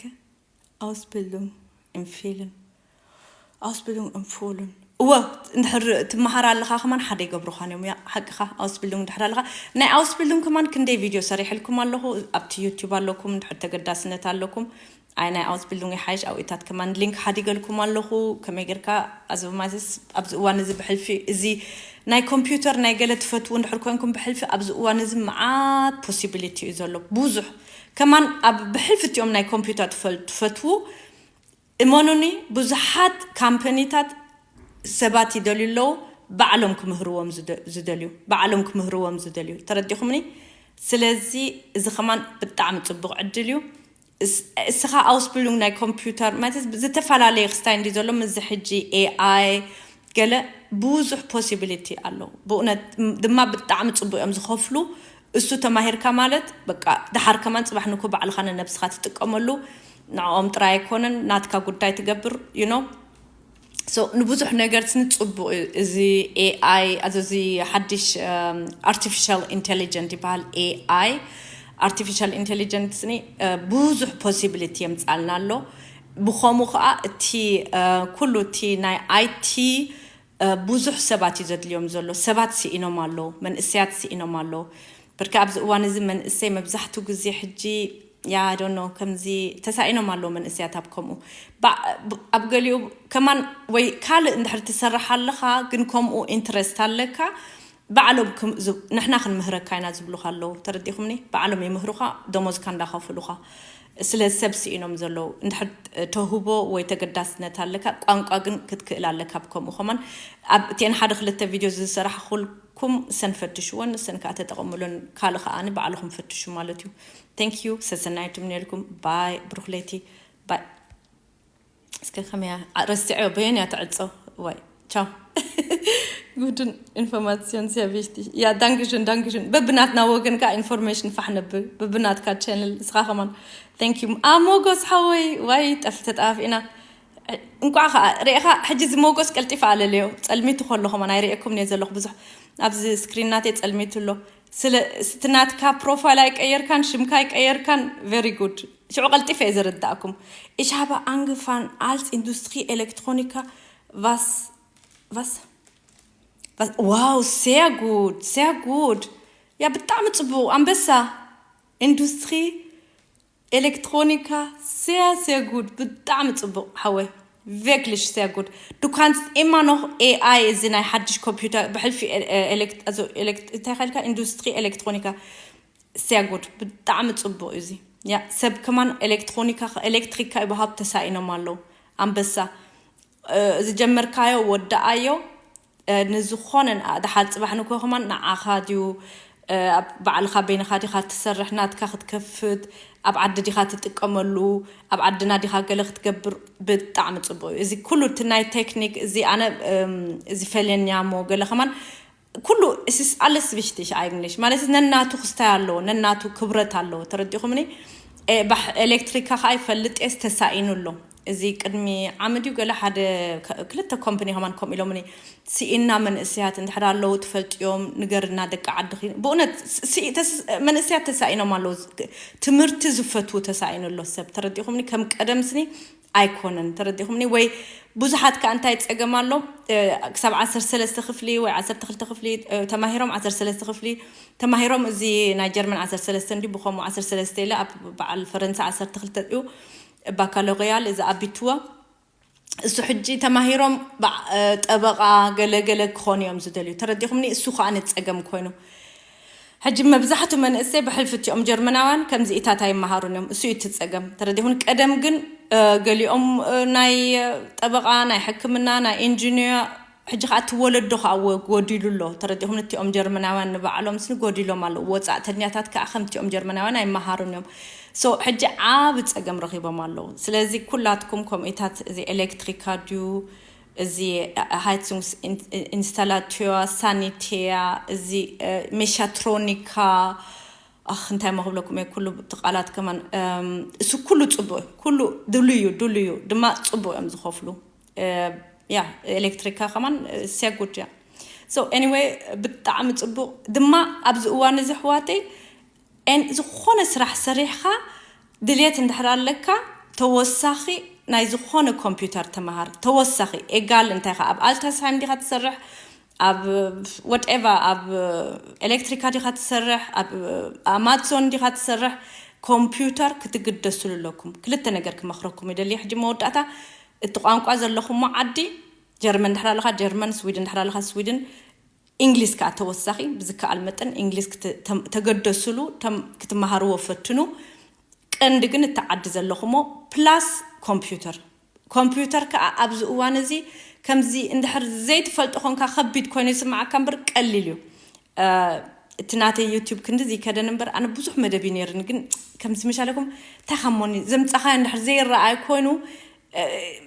Ausbildung empfehlen. Ausbildung empfohlen. እወ፣ እንድሕር ትመሃር ኣለኻ ከማን ሓደ ይገብሩኻን እዮም። ያ ሓቅኻ። ኣውስቢልዱንግ እንድሕር ኣለኻ፣ ናይ ኣውስቢልዱንግ ከማን ክንደይ ቪድዮ ሰሪሕልኩም ኣለኹ ኣብቲ ዩቲዩብ ኣለኩም። እንድሕር ተገዳስነት ኣለኩም፣ ኣይ ናይ ኣውስቢልዱንግ ይሓይሽ። ኣብኢታት ከማን ሊንክ ሓዲገልኩም ኣለኹ። ከመይ ጌርካ ኣዘብ ማይሰስ ኣብዚ እዋን እዚ ብሕልፊ እዚ ናይ ኮምፒውተር ናይ ገለ ትፈትዉ እንድሕር ኮንኩም ብሕልፊ ኣብዚ እዋን እዚ መዓት ፖሲቢሊቲ እዩ ዘሎ። ብዙሕ ከማን ኣብ ብሕልፊ እቲኦም ናይ ኮምፒውተር ትፈል- ትፈትዉ እመኑኒ፣ ብዙሓት ካምፓኒታት ሰባት ይደልዩ ኣለዉ፣ ባዕሎም ክምህርዎም ዝደ- ዝደልዩ፣ ባዕሎም ክምህርዎም ዝደልዩ። ተረዲኹምኒ? ስለዚ እዚ ከማን ብጣዕሚ ጽቡቕ ዕድል እዩ። እስ- እስኻ ኣውስቢልዱንግ ናይ ኮምፒውተር ማለት ዝተፈላለየ ክስታይ እንዲ ዘሎ፣ ምዚ ሕጂ ኤኣይ ገለ ብዙሕ ፖሲቢሊቲ ኣሎ። ብእውነት ድማ ብጣዕሚ ጽቡቕ እዮም ዝኸፍሉ። እሱ ተማሂርካ ማለት በቃ ድሓር ከማን ጽባሕ ንኩ ባዕልኻ ንነብስኻ ትጥቀመሉ። ንዕኦም ጥራይ ኣይኮነን ናትካ ጉዳይ ትገብር you know። So ንብዙሕ ነገር ስኒ ጽቡቕ እዩ። እዚ ኤኣይ ኣዚ እዚ ሓድሽ ኣርቲፊሻል ኢንቴሊጀንት ይበሃል። ኤኣይ ኣርቲፊሻል ኢንቴሊጀንት ስኒ ብዙሕ ፖሲቢሊቲ የምጻልና ኣሎ። ብኸምኡ ከዓ እቲ ኩሉ እቲ ናይ ኣይቲ ብዙሕ ሰባት እዩ ዘድልዮም ዘሎ። ሰባት ስኢኖም ኣለዉ፣ መንእሰያት ስኢኖም ኣለዉ። ብርካ ኣብዚ እዋን እዚ መንእሰይ መብዛሕትኡ ግዜ ሕጂ ያ ዶኖ ከምዚ ተሳኢኖም ኣለዉ መንእሰያት። ኣብ ከምኡ ባ- ብ- ኣብ ገሊኡ ከማን ወይ ካልእ እንድሕር ትሰርሕ ኣለኻ ግን ከምኡ ኢንትረስት ኣለካ፣ ባዕሎም ክም- ዝ- ንሕና ክንምህረካ ኢና ዝብሉኻ ኣለዉ። ተረዲኹምኒ? ባዕሎም ይምህሩኻ፣ ደሞዝካ እንዳኸፍሉኻ። ስለ ሰብ ስኢኖም ዘለዉ እንድሕር ተውህቦ ወይ ተገዳስነት ኣለካ፣ ቋንቋ ግን ክትክእል ኣለካ። ኣብ ከምኡ ከማን ኣብ እቲአን ሓደ ክልተ ቪድዮ ዝሰራሕኹልኩም ሰን ፈትሽወን፣ ሰን ከዓ ተጠቐሙለን። ካልእ ከዓኒ ባዕልኹም ፈትሹ ማለት እዩ። Thank you። ሰሰናይቱም ነልኩም። ባይ ብሩክ ለይቲ። ባይ እስከ ከመያ ረስዐዮ በየን እያ ተዕጾ። ዋይ ቻው። ጉድን ኢንፎርማሲዮን ሲያ ቪሽቲ። ያ ዳንክሽን ዳንክሽን። በብናትና ወገን ከዓ ኢንፎርሜሽን ፋሕ ነብል በብናትካ ቻነል። እስኻ ከማን። Thank you። ኣሞጎስ ሓወይ ዋይ ጠፍ ተጣፍ ኢና። እንቋዕ ከዓ ርኢኻ ሕጂ እዚ ሞጎስ ቀልጢፍ ኣለለዮ። ጸልሚቱ ከሎ ከማን ኣይርእየኩም እየ ዘለኹ ብዙሕ ኣብዚ ስክሪን ናተይ ጸልሚቱ ኣሎ። ስለ እቲ ናትካ ፕሮፋይል ኣይቀየርካን ሽምካ ኣይቀየርካን። Very good። ሽዑ ቀልጢፈ እየ ዝርዳእኩም። Ich habe angefangen als Industrie Elektroniker. Was was was wow, sehr gut, sehr gut. ያ ብጣዕሚ ጽቡቕ ኣንበሳ። ኢንዱስትሪ ኤሌክትሮኒካ። Sehr sehr gut። ብጣዕሚ ጽቡቕ ሓወይ። Wirklich sehr gut። Du kannst immer noch ኤኣይ እዚ ናይ ሓድሽ ኮምፒውተር ብሕልፊ ኤሌክት- ኣዞ- ኤሌክት- እንታይ ኻልካ ኢንዱስትሪ ኤሌክትሮኒካ። Sehr gut። ብጣዕሚ ጽቡቕ እዩ እዚ። ያ ሰብ ከማን ኤሌክትሮኒካ ኤሌክትሪካ ይበሃብ ተሳኢኖም ኣለዉ። ኣንበሳ። ዝጀመርካዮ ወዳኣዮ። ንዝኾነ ደሓር ጽባሕ ንኮ ከማን ንዓኻ ድዩ? ኣብ ባዕልኻ በይንኻ ዲኻ ትሰርሕ ናትካ ክትከፍት? ኣብ ዓዲ ዲኻ ትጥቀመሉ? ኣብ ዓድና ዲኻ ገለ ክትገብር? ብጣዕሚ ጽቡቅ እዩ እዚ ኩሉ እቲ ናይ ቴክኒክ እዚ ኣነ እዚ ፈለንያሞ ገለ ከማን ኩሉ እስስ ኣለስ ቢሽቲ ሽ ኣይግንሽ ማለት ነናቱ ክስታይ ኣለዎ ነናቱ ክብረት ኣለዎ። ተረዲኹምኒ? ኤሌክትሪካ ከዓ ይፈልጥ የስ ተሳኢኑ ኣሎ። እዚ ቅድሚ ዓመት እዩ ገለ ሓደ ክልተ ኮምፕኒ ከማን ከምኡ ኢሎምኒ ስኢና መንእሰያት እንድሕር ኣለዉ ትፈልጥዮም ንገርና ደቂ ዓድኺ። ብእውነት መንእሰያት ተሳኢኖም ኣለዉ። ትምህርቲ ዝፈትዉ ተሳኢኑ ኣሎ ሰብ። ተረዲኹምኒ? ከም ቀደም ስኒ ኣይኮነን። ተረዲኹምኒ? ወይ ብዙሓት ከኣ እንታይ ጸገም ኣሎ? ክሳብ ዓሰርተ ሰለስተ ክፍሊ ወይ ዓሰርተ ክልተ ክፍሊ ተማሂሮም ዓሰርተ ሰለስተ ክፍሊ ተማሂሮም እዚ ናይ ጀርመን ዓሰርተ ሰለስተ እንዲ ብኸምኡ ዓሰርተ ሰለስተ ኢለ ኣብ በዓል ፈረንሳ ዓሰርተ ክልተ እዩ ባካሎሪያል እዚ ኣቢትዋ እሱ ሕጂ ተማሂሮም ጠበቃ ገለገለ ክኾኑ እዮም ዝደልዩ። ተረዲኹምኒ? እሱ ከዓ ንጸገም ኮይኑ ሕጂ መብዛሕቱ መንእሰይ ብሕልፊ እቲኦም ጀርመናውያን ከምዚ ኢታት ኣይመሃሩን እዮም። እሱ እዩ እቲ ጸገም። ተረዲኹን? ቀደም ግን ገሊኦም ናይ ጠበቃ ናይ ሕክምና ናይ ኢንጂኒር ሕጂ ከዓ እቲ ወለዶ ከዓ ጎዲሉ ኣሎ። ተረዲኹም? እቲኦም ጀርመናውያን ንባዕሎም ስኒ ጎዲሎም ኣለዉ። ወፃእተኛታት ከዓ ከምቲኦም ጀርመናውያን ኣይመሃሩን እዮም። So ሕጂ ዓብ ፀገም ረኺቦም ኣለዉ። ስለዚ ኩላትኩም ከምኡታት እዚ ኤሌክትሪካ ድዩ እዚ ሃይትሱንግስ ኢንስታላትዮ ሳኒቴያ እዚ ሜሻትሮኒካ ኣኽ እንታይ መክብለኩም እየ ኩሉ እቲ ቃላት ከማን እሱ ኩሉ ፅቡቅ ኩሉ ድሉ እዩ ድሉ እዩ ድማ ፅቡቅ እዮም ዝኸፍሉ። ያ ኤሌክትሪካ ከማን ሲያጉድ እያ። So anyway ብጣዕሚ ፅቡቅ ድማ ኣብዚ እዋን እዚ ኣሕዋተይ ዝኾነ ስራሕ ሰሪሕካ ድልየት እንድሕር ኣለካ ተወሳኺ ናይ ዝኾነ ኮምፒውተር ተመሃር ተወሳኺ ኤጋል እንታይ ኸ ኣብ ኣልታስሃይም ዲኻ ትሰርሕ ኣብ ወትኤቨር ኣብ ኤሌክትሪካ ዲኻ ትሰርሕ ኣብ ኣማዞን ዲኻ ትሰርሕ ኮምፒውተር ክትግደስሉ ኣለኩም። ክልተ ነገር ክመኽረኩም ይደሊ ሕጂ መወዳእታ እቲ ቋንቋ ዘለኹሞ ዓዲ ጀርመን ድሕር ኣለኻ ጀርመን ስዊድን ድሕር ኣለኻ ስዊድን እንግሊዝ ከዓ ተወሳኺ ብዝከኣል መጠን እንግሊዝ ተገደስሉ ክትመሃርዎ ፈትኑ። ቀንዲ ግን እተዓዲ ዘለኹሞ ፕላስ ኮምፒውተር ኮምፒውተር ከዓ ኣብዚ እዋን እዚ ከምዚ እንድሕር ዘይትፈልጦ ኮንካ ከቢድ ኮይኑ ይስማዓካ እምበር ቀሊል እዩ። እቲ ናተይ ዩቲዩብ ክንዲ ዝይከደን እምበር ኣነ ብዙሕ መደብ እዩ ነይርኒ ግን ከምዚ ምሻለኩም እንታይ ከሞኒ ዘምፃኻዮ እንድሕር ዘይረኣይ ኮይኑ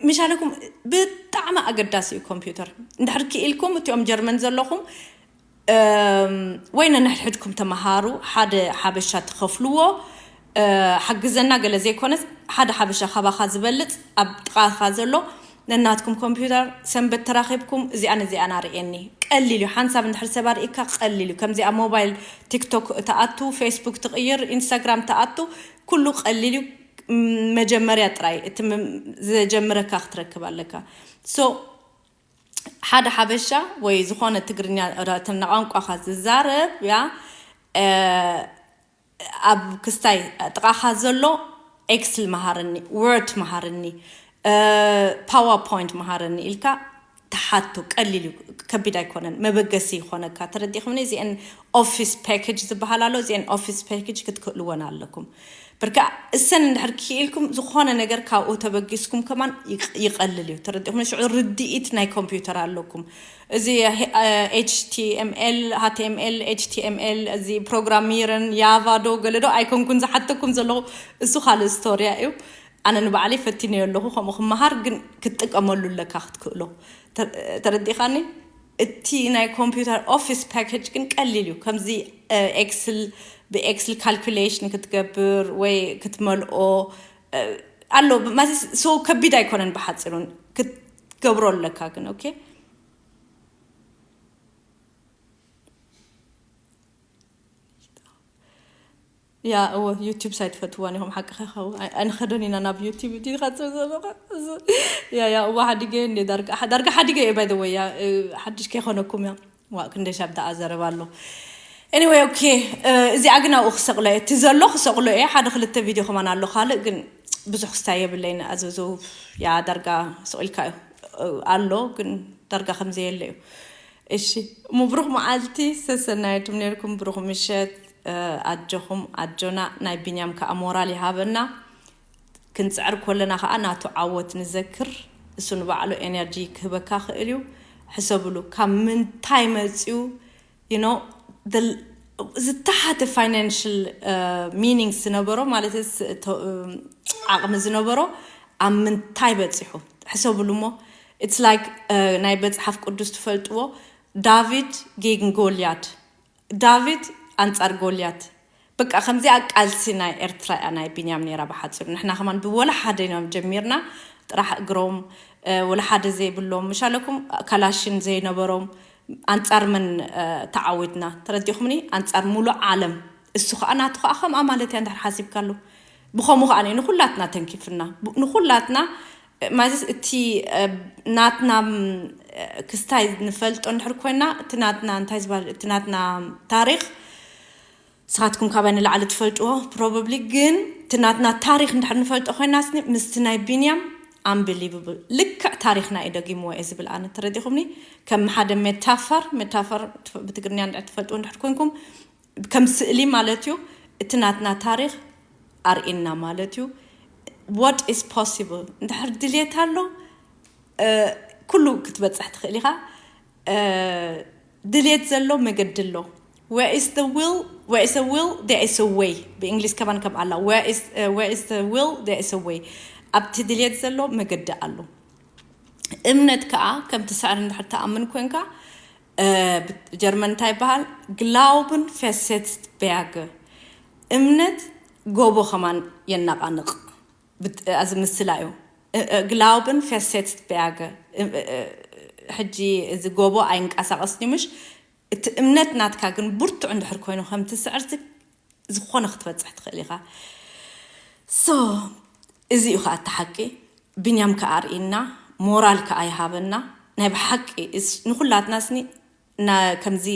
ምሻለኩም ብጣዕሚ ኣገዳሲ እዩ ኮምፒውተር እንድሕር ክኢልኩም እቲኦም ጀርመን ዘለኹም ወይ ነንሕድሕድኩም ተመሃሩ ሓደ ሓበሻ ትኸፍልዎ ሓግዘና ገለ ዘይኮነስ ሓደ ሓበሻ ካባኻ ዝበልፅ ኣብ ጥቓኻ ዘሎ ነናትኩም ኮምፒውተር ሰንበት ተራኺብኩም እዚኣን እዚኣን ኣርእየኒ ቀሊል እዩ ሓንሳብ እንድሕር ሰብ ኣርእካ ቀሊል እዩ ከምዚኣ ሞባይል ቲክቶክ ተኣቱ ፌስቡክ ትቕይር ኢንስታግራም ተኣቱ ኩሉ ቀሊል እዩ መጀመርያ ጥራይ እቲ ዘጀምረካ ክትረክብ ኣለካ so ሓደ ሓበሻ ወይ ዝኾነ ትግርኛ ቋንቋኻ ዝዛረብ ያ ኣብ ክስታይ ጥቓኻ ዘሎ ኤክስል መሃርኒ ወርድ መሃርኒ ፓወርፖይንት መሃርኒ ኢልካ ተሓቶ ቀሊል እዩ ከቢድ ኣይኮነን መበገሲ ይኾነካ ተረዲኹምኒ እዚአን ኦፊስ ፓኬጅ ዝበሃል ኣሎ እዚአን ኦፊስ ፓኬጅ ክትክእልወን ኣለኩም ብርካ እሰን እንድሕር ክኢልኩም ዝኾነ ነገር ካብኡ ተበጊስኩም ከማን ይቐልል እዩ ተረዲኹም ሽዑ ርድኢት ናይ ኮምፒውተር ኣለኩም እዚ ኤችቲኤምኤል ሃቲኤምኤል ኤችቲኤምኤል እዚ ፕሮግራሚርን ያቫ ዶ ገለ ዶ ኣይኮንኩን ዝሓተኩም ዘለኹ እሱ ካልእ ስቶሪያ እዩ ኣነ ንባዕለይ ፈቲነዮ ኣለኹ ከምኡ ክመሃር ግን ክትጥቀመሉ ኣለካ ክትክእሎ ተረዲኻኒ እቲ ናይ ኮምፒውተር ኦፊስ ፓኬጅ ግን ቀሊል እዩ ከምዚ ኤክስል ብኤክስል ካልኩሌሽን ክትገብር ወይ ክትመልኦ ኣሎ ማለት so ከቢድ ኣይኮነን ብሓፂሩን ክትገብሮ ኣለካ ግን okay ያ እወ ዩቲብ ሳይትፈትዋን ኢኹም ሓቅኻ ኸው ኣንኸደን ኢና ናብ ዩቲብ ዲ ኻፅብ ዘለኹ ያ ያ እዋ ሓዲገ እንደ ዳርጋ ሓዲገ እየ ባይ ወይ ያ ሓድሽ ከይኮነኩም ያ ዋ ክንደይ ሻብ ደኣ ዘረባ ኣሎ anyway okay እዚኣ ግን ኣብኡ ክሰቕሎ እየ እቲ ዘሎ ክሰቕሎ እየ ሓደ ክልተ ቪድዮ ከማን ኣሎ ካልእ ግን ብዙሕ ክስታይ የብለይን ኣዘዘው ያ ዳርጋ ስቕ ኢልካ እዩ ኣሎ ግን ዳርጋ ከምዘየለ እዩ እሺ እሞ ብሩኽ መዓልቲ ሰሰናየቱም ነርኩም ብሩኽ ምሸት ኣጆኹም ኣጆና ናይ ቢንያም ከዓ ሞራል ይሃበና ክንፅዕር ኮለና ከዓ ናቱ ዓወት ንዘክር እሱ ንባዕሉ ኤነርጂ ክህበካ ክእል እዩ ሕሰብሉ ካብ ምንታይ መፅዩ you know ዝተሓተ ፋይናንሽል ሚኒንግ ዝነበሮ ማለት ዓቕሚ ዝነበሮ ኣብ ምንታይ በፂሑ ሕሰብሉ እሞ it's like ናይ መፅሓፍ ቅዱስ ትፈልጥዎ ዳቪድ ጌግን ጎልያድ ዳቪድ ኣንፃር ጎልያድ በቃ ከምዚኣ ቃልሲ ናይ ኤርትራ እያ ናይ ቢንያም ነይራ ብሓፂሩ ንሕና ከማን ብወላ ሓደ ኢና ጀሚርና ጥራሕ እግሮም ወላ ሓደ ዘይብሎም ምሻለኩም ካላሽን ዘይነበሮም ኣንፃር መን ተዓዊትና ተረዲኹምኒ ኣንፃር ሙሉእ ዓለም እሱ ከዓ ናቱ ከዓ ከምኣ ማለት እያ እንድሕር ሓሲብካሉ ብኸምኡ ከዓ ንኩላትና ተንኪፍና ንኩላትና ማለት እቲ ናትና ክስታይ ንፈልጦ እንድሕር ኮይና እቲ ናትና እንታይ ዝበሃል እቲ ናትና ታሪክ ንስኻትኩም ካባይ ንላዕሊ ትፈልጥዎ ፕሮባብሊ ግን እቲ ናትና ታሪክ እንድሕር ንፈልጦ ኮይና ምስቲ ናይ ቢንያም ኣምብሊቭብል ልክዕ ታሪክና እዩ ደጊምዎ እየ ዝብል ኣነ ተረዲኹምኒ ከም ሓደ ሜታፈር ሜታፈር ብትግርኛ እንድሕር ትፈልጥዎ እንድሕር ኮንኩም ከም ስእሊ ማለት እዩ እቲ ናትና ታሪክ ኣርእና ማለት እዩ what is possible እንድሕር ድልየት ኣሎ ኩሉ ክትበፅሕ ትኽእል ኢኻ ድልየት ዘሎ መገዲ ኣሎ where is the will where is a will there is a way ብእንግሊዝ ከማን ከም ኣላ where is the will there is a way ኣብቲ ድልየት ዘሎ መገዲ ኣሎ እምነት ከዓ ከምቲ ስዕሪ እንድሕር ትኣምን ኮንካ ጀርመን እንታይ ይበሃል ግላውብን ፌሴትስት ቤያገ እምነት ጎቦ ከማን የናቃንቕ ኣዚ ምስላ እዩ ግላውብን ፌሴትስት ቤያገ ሕጂ እዚ ጎቦ ኣይንቀሳቀስኒ ምሽ እቲ እምነት ናትካ ግን ብርቱዕ እንድሕር ኮይኑ ከምቲ ስዕርቲ ዝኾነ ክትበፅሕ ትኽእል ኢኻ so እዚ እዩ ከዓ እቲ ሓቂ ብንያም ከኣ ኣርእየና፣ ሞራል ከኣ ይሃበና። ናይ ብሓቂ እስ-፣ ንኹላትና ስኒ ና-፣ ከምዚ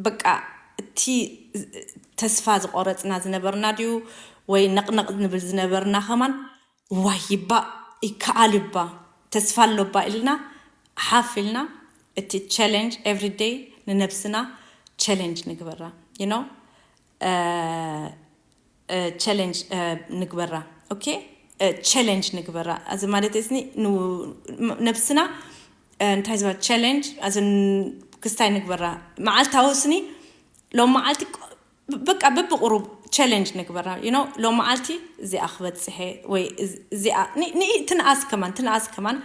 በቃ እቲ ተስፋ ዝቆረጽና ዝነበርና ድዩ ወይ ነቕነቕ ንብል ዝነበርና ከማን ዋይ ይባ ይከኣል ይባ ተስፋ ኣሎባ ኢልና ሓፍ ኢልና እቲ ቻለንጅ ኤቭሪ ዴይ ንነብስና ቻለንጅ ንግበራ you know ቻለንጅ ንግበራ okay ቻለንጅ ንግበራ እዚ ማለት እዚ ነብስና እንታይ ዝበሃል ቻለንጅ ኣዘን ክስታይ ንግበራ መዓልታዊ ስኒ ሎም መዓልቲ በቃ በብቁሩብ ቻለንጅ ንግበራ you know ሎም መዓልቲ እዚኣ ክበፅሐ ወይ እዚኣ ትንኣስ ከማን ትንኣስ ከማን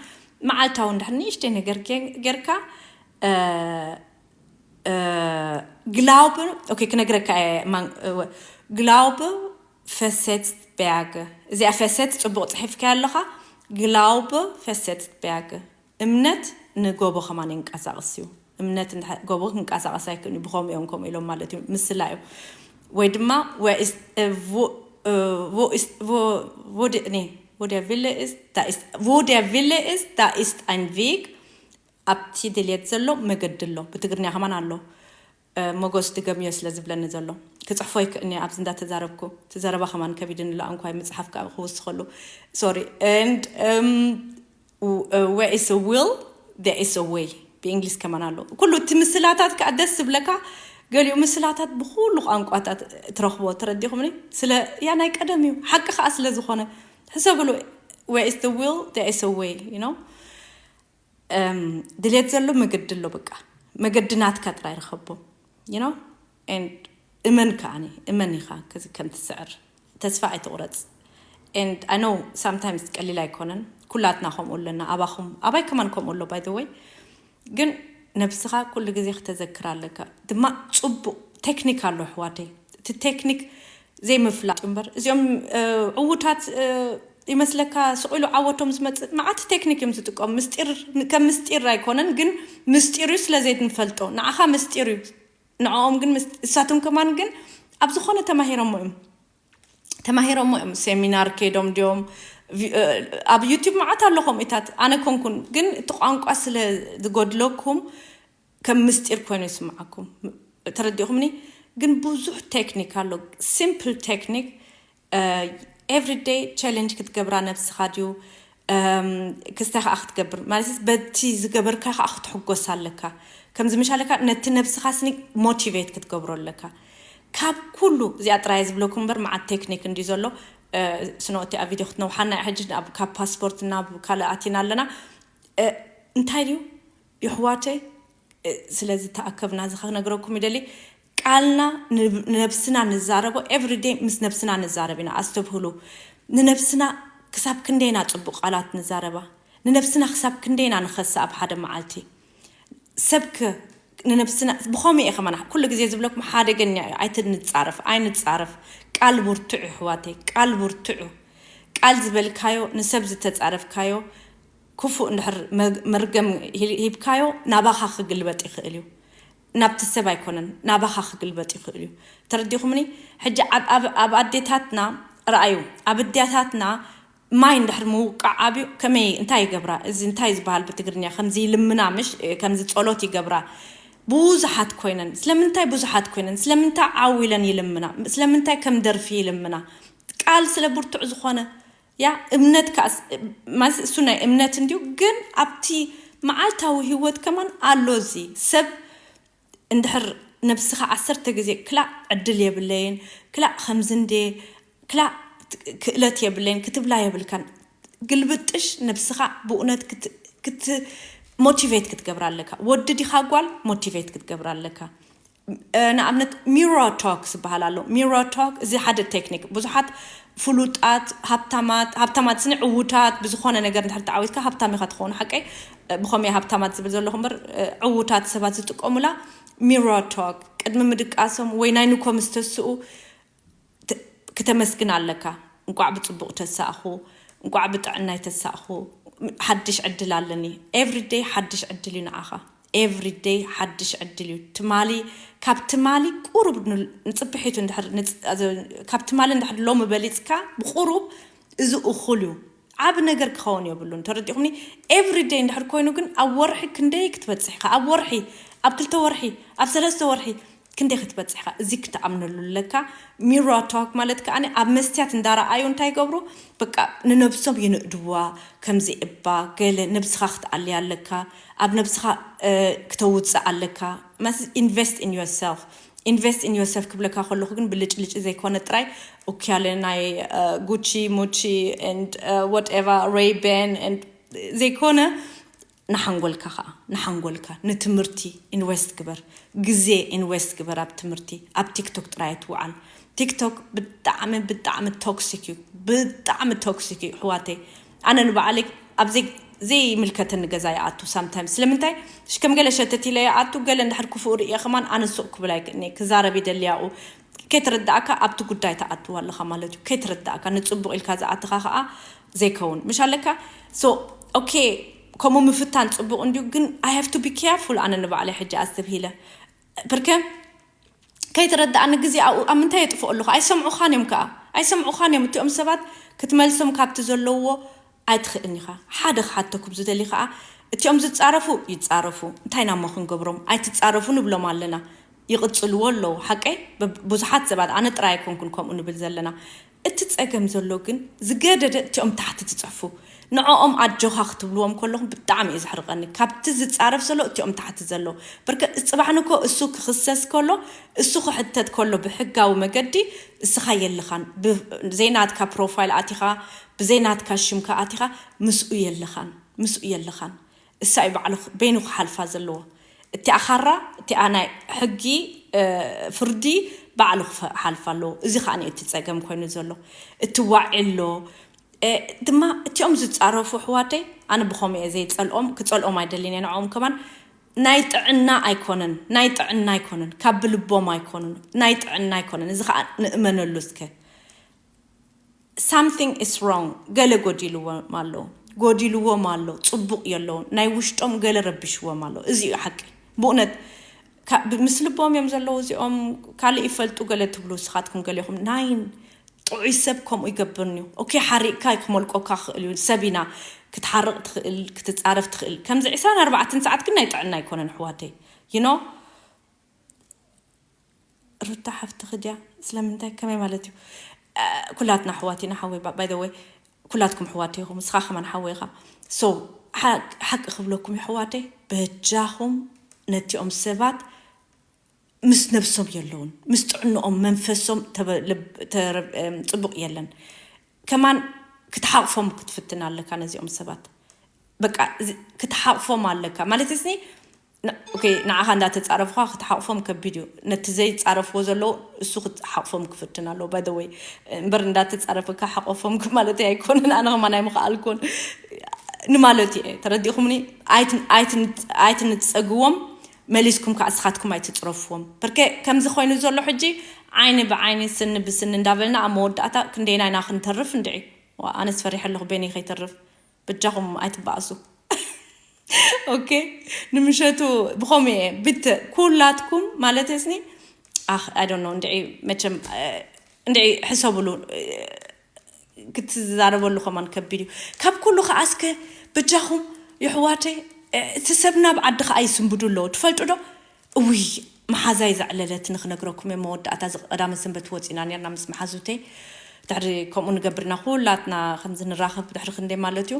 መዓልታዊ እንድሕር ንእሽተይ ነገር ጌርካ Glaube, okay, ክነግረካ እየ ማን-፣ Glaube fest Berge። እዚኣ ፈሰት ጽቡቕ ጽሒፍካ ኣለኻ። Glaube fest Berge። እምነት ንጎቦ ከማን የንቀሳቕስ እዩ። እምነት እንድሐ-፣ ጎቦ ክንቀሳቐስ ኣይክእልን እዩ። ብኸምኡ እዮም ከምኡ ኢሎም ማለት እዩ። ምስላ እዩ። ወይ ድማ wo ist, äh, wo, äh, wo ist, wo, wo, de, nee, wo der Wille ist, da ist, wo der Wille ist, da ist ein Weg። ኣብቲ ድልየት ዘሎ መገዲ ኣሎ። ብትግርኛ ከማን ኣሎ። እ፣ መጎስ ድገምዮ ስለ ዝብለኒ ዘሎ። ክጽሕፎ ይክእልኒ ኣብዚ እንዳተዛረብኩ። እቲ ዘረባ ከማን ከቢድኒ ኣሎ። ኣንኳይ ምጽሓፍ ከኣ ክውስኸሉ። Sorry። And, um, w-, uh, where is a will, there is a way። ብእንግሊዝ ከማን ኣሎ። ኩሉ እቲ ምስላታት ከኣ ደስ ዝብለካ፣ ገሊኡ ምስላታት ብኩሉ ቋንቋታት ትረኽቦ፣ ተረዲኹምኒ? ስለ፣ ያ ናይ ቀደም እዩ። ሓቂ ከኣ ስለ ዝኾነ። ሕሰብሉ፣ where is the will, there is a way, you know? እም፣ ድልየት ዘሎ መገዲ ኣሎ፣ በቃ። መገዲ ናትካ ጥራይ ርኸቦ፣ you know? And እመን ከኣኒ፣ እመን ኢኻ፣ ከዚ ከም ትስዕር። ተስፋ ኣይትቑረጽ። And I know sometimes ቀሊል ኣይኮነን። ኩላትና ከምኡ ኣለና። ኣባኹም፣ ኣባይ ከማን ከምኡ ኣሎ፣ by the way። ግን ነብስኻ ኩሉ ግዜ ክተዘክር ኣለካ። ድማ ጽቡቕ ቴክኒክ ኣሎ፣ ኣሕዋተይ። እቲ ቴክኒክ ዘይምፍላጥ እምበር፣ እዚኦም፣ እ፣ ዕዉታት፣ እ፣ ይመስለካ፣ ስቕ ኢሉ ዓወቶም ዝመጽእ መዓት ቴክኒክ እዮም ዝጥቀሙ። ምስጢር፣ ከም ምስጢር ኣይኮነን፣ ግን ምስጢር እዩ፣ ስለ ዘይንፈልጦ። ንዓኻ ምስጢር እዩ። ንዕኦም ግን ምስ-፣ እሳቶም ከማን ግን ኣብ ዝኾነ ተማሂሮሞ እዮም። ተማሂሮሞ እዮም። ሴሚናር ከይዶም ድዮም? ቪ-፣ እ፣ ኣብ ዩቲዩብ መዓት ኣሎ ከምኡታት። ኣነ ኮንኩን፣ ግን እቲ ቋንቋ ስለ ዝጎድለኩም ከም ምስጢር ኮይኑ ይስምዓኩም። ተረዲእኹምኒ? ግን ብዙሕ ቴክኒክ ኣሎ። ሲምፕል ቴክኒክ፣ እ፣ ኤቭሪ ዴይ ቻለንጅ ክትገብራ ነብስኻ ድዩ? እም፣ ክስታይ ከኣ ክትገብር። ማለት በቲ ዝገበርካ ከኣ ክትሕጎስ ኣለካ። ከምዚ ምሽ ኣለካ፣ ነቲ ነብስኻ ስኒ ሞቲቬት ክትገብሮ ኣለካ። ካብ ኩሉ፣ እዚኣ ጥራይ ዝብለኩም እምበር፣ መዓት ቴክኒክ እንድዩ ዘሎ። እ፣ ስኖ፣ እቲ ኣብ ቪድዮ ክትነውሓና እያ ሕጂ፣ ናብ፣ ካብ ፓስፖርት ናብ ካልእ ኣቲና ኣለና። እ፣ እንታይ ድዩ? ይሕዋተይ፣ እ፣ ስለዚ ተኣከብና፣ እዚ ክነግረኩም ይደሊ። ቃልና ንብ-፣ ንነብስና ንዛረቦ፣ ኤቭሪ ዴይ ምስ ነብስና ንዛረብ ኢና። ኣስተብህሉ፣ ንነብስና ክሳብ ክንደይና ጽቡቕ ቃላት ንዛረባ፣ ንነብስና ክሳብ ክንደይና ንኸሳ ኣብ ሓደ መዓልቲ። ሰብከ ንነብስና ብኸመይ እየ ከማና ኩሉ ግዜ ዝብለኩም፣ ሓደገኛ እዩ። ኣይትንጻረፍ፣ ኣይንጻረፍ። ቃል ብርቱዕ እዩ፣ ኣሕዋተይ፣ ቃል ብርቱዕ እዩ። ቃል ዝበልካዮ፣ ንሰብ ዝተጻረፍካዮ፣ ክፉእ እንድሕር መግ-፣ መርገም ሂ-፣ ሂብካዮ፣ ናባኻ ክግልበጥ ይኽእል እዩ። ናብቲ ሰብ ኣይኮነን፣ ናባኻ ክግልበጥ ይኽእል እዩ። ተረዲኹምኒ? ሕጂ ኣብ፣ ኣብ፣ ኣብ ኣዴታትና፣ ረኣዩ፣ ኣብ ኣዴታትና ማይ እንድሕር ምውቃዕ ኣብዩ፣ ከመይ፣ እንታይ ይገብራ? እዚ እንታይ ዝበሃል ብትግርኛ? ከምዚ ይልምና፣ ምሽ? ከምዚ ጸሎት ይገብራ። ብዙሓት ኮይነን። ስለምንታይ ብዙሓት ኮይነን? ስለምንታይ ዓው ኢለን ይልምና? ስለምንታይ ከም ደርፊ ይልምና? ቃል ስለ ብርቱዕ ዝኾነ፣ ያ፣ እምነት ከኣ ስ-፣ ማለት እሱ ናይ እምነት እንድዩ፣ ግን ኣብቲ መዓልታዊ ህይወት ከማን ኣሎ። እዚ ሰብ እንድሕር ነብስኻ ዓሰርተ ግዜ ክላእ ዕድል የብለይን፣ ክላእ ከምዚ እንድየ፣ ክላእ ክእለት የብለይን ክትብላ የብልካን። ግልብጥሽ ነብስኻ ብእውነት ክት-፣ ክት-፣ ሞቲቬት ክትገብራ ኣለካ። ወዲ ዲኻ ጓል ሞቲቬት ክትገብራ ኣለካ። እ፣ ንኣብነት ሚሮ ቶክ ዝበሃል ኣሎ። ሚሮ ቶክ እዚ ሓደ ቴክኒክ። ብዙሓት ፍሉጣት፣ ሃብታማት፣ ሃብታማት ስኒ ዕዉታት ብዝኾነ ነገር እንድሕር ተዓዊትካ ሃብታም ኢኻ ትኸውን። ሓቀይ፣ እ፣ ብኸመይ ሃብታማት ዝብል ዘለኹ እምበር፣ እ፣ ዕዉታት ሰባት ዝጥቀሙላ ሚሮ ቶክ ቅድሚ ምድቃሶም ወይ ናይ ንኮም ዝተስኡ ት-፣ ክተመስግን ኣለካ። እንቋዕ ብጽቡቕ ተሳእኹ፣ እንቋዕ ብጥዕናይ ተሳእኹ፣ ሓድሽ ዕድል ኣለኒ። ኤቭሪ ዴይ ሓድሽ ዕድል እዩ ንዓኻ። ኤቭሪ ዴይ ሓድሽ ዕድል እዩ። ትማሊ፣ ካብ ትማሊ ቁሩብ ን-፣ ንጽብሒቱ እንድሕር ንጽ-፣ ኣዘ-፣ ካብ ትማሊ እንድሕር ሎሚ በሊጽካ፣ ብቁሩብ እዚ እኹል እዩ። ዓብ ነገር ክኸውን የብሉን። ተረዲኹምኒ? Everyday እንድሕር ኮይኑ ግን ኣብ ወርሒ ክንደይ ክትበፅሕ ኢኻ? ኣብ ወርሒ፣ ኣብ ክልተ ወርሒ፣ ኣብ ሰለስተ ወርሒ ክንደይ ክትበፅሕ ኢኻ? እዚ ክትኣምነሉ ኣለካ። Mirror talk ማለት ከዓ ኣብ መስትያት እንዳረኣዩ እንታይ ይገብሩ? በቃ ንነብሶም ይንእድዋ። ከምዚ እባ ገለ ነብስኻ ክትኣልያ ኣለካ። ኣብ ነብስኻ ክተውፅእ ኣለካ። Invest in yourself. Invest in yourself ክብለካ ከለኹ ግን ብልጭልጭ ዘይኮነ ጥራይ ኡክያለ ናይ ጉቺ ሙቺ and whatever Ray Ban and ዘይኮነ ንሓንጎልካ ከዓ ንሓንጎልካ ንትምህርቲ invest ግበር። ግዜ invest ግበር ኣብ ትምህርቲ። ኣብ ቲክቶክ ጥራይ ትውዓል። ቲክቶክ ብጣዕሚ ብጣዕሚ ቶክሲክ እዩ። ብጣዕሚ ቶክሲክ እዩ ኣሕዋተይ። ኣነ ንባዕለይ ኣብ ዘይምልከተኒ ገዛ ይኣቱ sometimes። ስለምንታይ? ከም ገለ ሸተት ኢለ ይኣቱ። ገለ እንድሕር ክፉእ ርእየ ከማን ኣነ ሱቕ ክብል ኣይክእልኒ። ክዛረብ ይደሊ ኣብኡ። ከይተረዳእካ ኣብቲ ጉዳይ ትኣትዋ ኣለኻ ማለት እዩ። ከይተረዳእካ ንፅቡቕ ኢልካ ዝኣትኻ ከዓ ዘይከውን ምሽ ኣለካ። So okay፣ ከምኡ ምፍታን ፅቡቕ እንድዩ። ግን I have to be careful። ኣነ ንባዕለይ ሕጂ ኣስተብሂለ ብርከ ከይተረዳእኒ ግዜ ኣብኡ ኣብ ምንታይ የጥፍኦ ኣለኹ? ኣይሰምዑኻን እዮም ከዓ። ኣይሰምዑኻን እዮም። እቲኦም ሰባት ክትመልሶም ካብቲ ዘለውዎ ኣይትኽእልን ኢኻ። ሓደ ክሓተኩም ዝደሊ ከዓ፣ እቲኦም ዝፃረፉ ይፃረፉ፣ እንታይ ናሞ ክንገብሮም? ኣይትፃረፉ ንብሎም ኣለና። ይቕፅልዎ ኣለዉ። ሓቀይ? ብዙሓት ሰባት፣ ኣነ ጥራይ ኣይኮንኩን ከምኡ ንብል ዘለና። እቲ ፀገም ዘሎ ግን ዝገደደ እቲኦም ታሕቲ ትፅሕፉ። ንዕኦም ኣጆኻ ክትብልዎም ከለኹም ብጣዕሚ እዩ ዘሕርቐኒ። ካብቲ ዝፃረፍ ዘሎ እቲኦም ታሕቲ ዘሎ። በርከ ፅባሕ ንኮ እሱ ክኽሰስ ከሎ፣ እሱ ክሕተት ከሎ ብሕጋዊ መገዲ እስኻ የለኻን። ብዘይናትካ ፕሮፋይል ኣቲኻ፣ ብዘይናትካ ሽምካ ኣቲኻ ምስኡ የለኻን። ምስኡ የለኻን። እሳ እዩ ባዕሉ በይኑ ክሓልፋ ዘለዎ። እቲኣ ካራ፣ እቲኣ ናይ ሕጊ ፍርዲ ባዕሉ ክሓልፋ ኣለዎ። እዚ ከዓ እቲ ፀገም ኮይኑ ዘሎ። እቲ ዋዒ ኣሎ። ድማ እቲኦም ዝፃረፉ ኣሕዋተይ፣ ኣነ ብኸምኡ እየ ዘይፀልኦም፣ ክፀልኦም ኣይደልን እየ ንዕኦም ከማን። ናይ ጥዕና ኣይኮነን፣ ናይ ጥዕና ኣይኮነን፣ ካብ ብልቦም ኣይኮኑን፣ ናይ ጥዕና ኣይኮነን። እዚ ከዓ ንእመነሉ እስከ። Something is wrong። ገለ ጎዲልዎም ኣሎ፣ ጎዲልዎም ኣሎ፣ ፅቡቕ የለውን። ናይ ውሽጦም ገለ ረቢሽዎም ኣሎ። እዚ እዩ ሓቂ። ብእውነት ምስ ልቦም እዮም ዘለዉ እዚኦም። ካልእ ይፈልጡ ገለ ትብሉ ንስኻትኩም ገሌኹም። ናይን ጥዑይ ሰብ ከምኡ ይገብርን እዩ። ኦኬ፣ ሓሪቕካ ክመልቆካ ክኽእል እዩ። ሰብ ኢና፣ ክትሓርቕ ትኽእል፣ ክትፃረፍ ትኽእል። ከምዚ ዕስራን ኣርባዕተን ሰዓት ግን ናይ ጥዕና ኣይኮነን ኣሕዋተይ። You know? ሩታ ሓፍትኺ ድያ? ስለምንታይ? ከመይ ማለት እዩ? ኩላትና ኣሕዋት ኢና ሓወይ። By the way፣ ኩላትኩም ኣሕዋት ኢኹም። ንስኻ ከማን ሓወይ ኢኻ። So ሓቂ ክብለኩም እዩ ኣሕዋተይ፣ በጃኹም ነቲኦም ሰባት ምስ ነብሶም የለውን፣ ምስ ጥዕንኦም መንፈሶም ፅቡቕ የለን። ከማን ክትሓቕፎም ክትፍትን ኣለካ ነዚኦም ሰባት። በቃ ክትሓቕፎም ኣለካ ማለት ስኒ። ንዓኻ እንዳተፃረፉኻ ክትሓቕፎም ከቢድ እዩ። ነቲ ዘይፃረፍዎ ዘለዉ እሱ ክትሓቕፎም ክፍትን ኣለዎ። By the way፣ እምበር እንዳተፃረፍካ ሓቆፎም ማለት ኣይኮነን። ኣነ ከማን ኣይምኽኣልኩን ንማለት እየ። ተረዲኹምኒ? ኣይትንፀግዎም። መሊስኩም ከዓ እስኻትኩም ኣይትፅረፍዎም። ብርከ ከምዚ ኮይኑ ዘሎ ሕጂ ዓይኒ ብዓይኒ ስኒ ብስኒ እንዳበልና ኣብ መወዳእታ ክንደይና ኢና ክንተርፍ እንድዒ። ኣነስ ፈሪሐ ኣለኹ በይነይ ከይተርፍ። በጃኹም ኣይትበኣሱ። ኦኬ፣ ንምሸቱ ብኸምኡ እየ ብተ ኩላትኩም ማለት ስኒ። ኣኽ I don't know፣ እንድዒ መቸም እንድዒ ሕሰብሉ። ክትዛረበሉ ከማን ከቢድ እዩ። ካብ ኩሉ ከዓ እስከ በጃኹም የሕዋተይ እቲ ሰብ ናብ ዓዲ ከዓ ይስንብዱ ኣለዉ። ትፈልጡ ዶ? እውይ፣ መሓዛይ ዘዕለለት ንክነግረኩም እየ። መወዳእታ እዚ ቀዳመ ሰንበት ወፂና ነርና ምስ መሓዙተይ። ድሕሪ ከምኡ ንገብርና ኩላትና ከምዚ ንራኸብ ድሕሪ ክንደይ ማለት እዩ።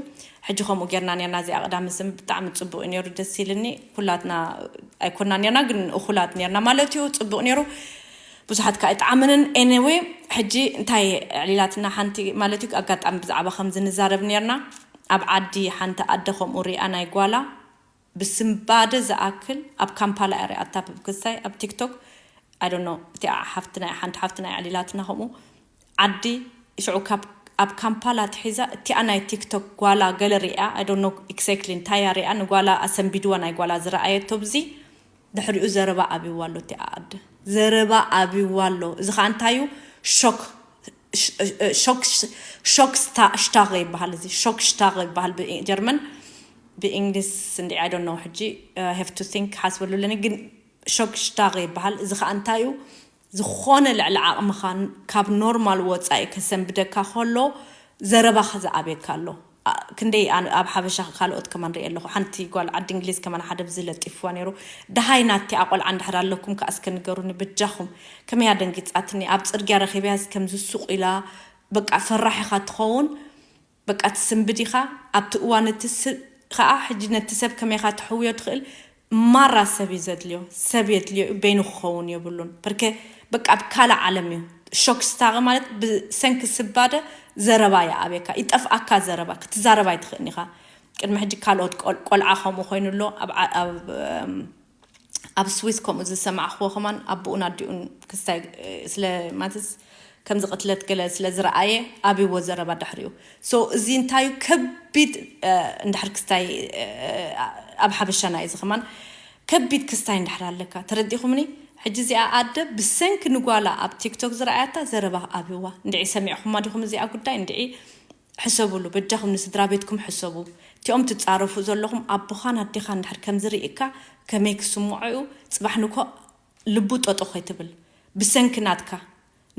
ሕጂ ከምኡ ጌርና ነርና። እዚኣ ቀዳመ ሰንበት ብጣዕሚ ፅቡቅ እዩ ነይሩ፣ ደስ ኢልኒ። ኩላትና ኣይኮና ነርና ግን እኩላት ነርና ማለት እዩ። ፅቡቅ ነይሩ። ብዙሓት ከዓ ኣይጠዓመንን። Anyway፣ ሕጂ እንታይ ዕሊላትና ሓንቲ ማለት እዩ። ኣጋጣሚ ብዛዕባ ከምዚ ንዛረብ ነርና። ኣብ ዓዲ ሓንቲ ኣደ ከምኡ ሪኣ ናይ ጓላ ብስንባደ ዝኣክል ኣብ ካምፓላ እያ ሪኣታ ብክስታይ ኣብ ቲክቶክ። I don't know፣ እቲኣ ሓፍትና እያ፣ ሓንቲ ሓፍትና እያ ዕሊላትና ከምኡ። ዓዲ ሽዑ ካብ ኣብ ካምፓላ ትሒዛ እቲኣ ናይ ቲክቶክ ጓላ ገለ ሪኣ፣ I don't know exactly እንታይ እያ ሪኣ፣ ንጓላ ኣሰንቢድዋ ናይ ጓላ ዝረኣየቶ ብዚ ድሕሪኡ ዘረባ ኣብይዋ ኣሎ እቲኣ ኣደ። ዘረባ ኣብይዋ ኣሎ። እዚ ከዓ እንታይ እዩ? ሾክ ሾክ ሽታገ ይበሃል። እዚ ሾክ ሽታገ ይበሃል ብጀርመን። ብእንግሊዝ እንዲ I don't know ሕጂ have to think ሓስበሉ ኣለኒ። ግን ሾክ ሽታገ ይበሃል። እዚ ከዓ እንታይ እዩ? ዝኾነ ልዕሊ ዓቕምኻ ካብ ኖርማል ወፃኢ ከሰንብደካ ከሎ ዘረባኻ ዝኣብየካ ኣሎ። ኣ- ክንደይ ኣነ ኣብ ሓበሻ ካልኦት ከማን ሪኤ ኣለኹ። ሓንቲ ጓል ዓዲ እንግሊዝ ከማን ሓደ ብዚ ለጢፍዋ ነይሩ። ደሃይ ናቲ ኣቆልዓ እንድሕር ኣለኩም ከኣ እስከ ንገሩኒ ብጃኹም። ከመያ ደንጊጻትኒ። ኣብ ጽርግያ ረኺብያ ከምዚ ሱቕ ኢላ፣ በቃ ፈራሕ ኢኻ ትኸውን። በቃ ትስንብድ ኢኻ። ኣብቲ እዋን እቲ ስ- ከኣ ሕጂ ነቲ ሰብ ከመይኻ ትሕውዮ ትኽእል? ማራ ሰብ እዩ ዘድልዮ። ሰብ የድልዮ እዩ፣ በይኑ ክኸውን የብሉን። በርከ በቃ ኣብ ካልእ ዓለም እዩ። ሾክ ስታር ማለት ብሰንኪ ስባደ ዘረባ ይኣብየካ፣ ይጠፍኣካ ዘረባ፣ ክትዛረብ ኣይትኽእልን ኢኻ። ቅድሚ ሕጂ ካልኦት ቆል- ቆልዓ ከምኡ ኮይኑ ኣሎ። ኣብ ዓ- ኣብ እም፣ ኣብ ስዊስ ከምኡ ዝሰማዕኽዎ ከማን ኣቦኡን ኣዲኡን ክስታይ እ፣ ስለ ማለትስ ከምዚ ቅትለት ገለ ስለ ዝረኣየ ኣብይዎ ዘረባ ድሕሪኡ። ሶ እዚ እንታዩ ከቢድ እ፣ እንድሕር ክስታይ እ፣ ኣብ ሓበሻና እዩ እዚ ከማን ከቢድ ክስታይ እንድሕር ኣለካ ተረዲኹምኒ። ሕጂ እዚኣ ኣደ ብሰንኪ ንጓላ ኣብ ቲክቶክ ዝረኣያታ ዘረባ ኣብይዋ። እንድዒ ሰሚዕኹማ ዲኹም እዚኣ ጉዳይ? እንድዒ ሕሰብሉ በጃኹም፣ ንስድራ ቤትኩም ሕሰቡ። እቲኦም ትጻረፉ ዘለኹም ኣቦኻን ኣዴኻ እንድሕር ከምዚ ርኢካ ከመይ ክስምዖ እዩ? ጽባሕ ንኮ ልቡ ጠጦ ከይትብል ብሰንኪ ናትካ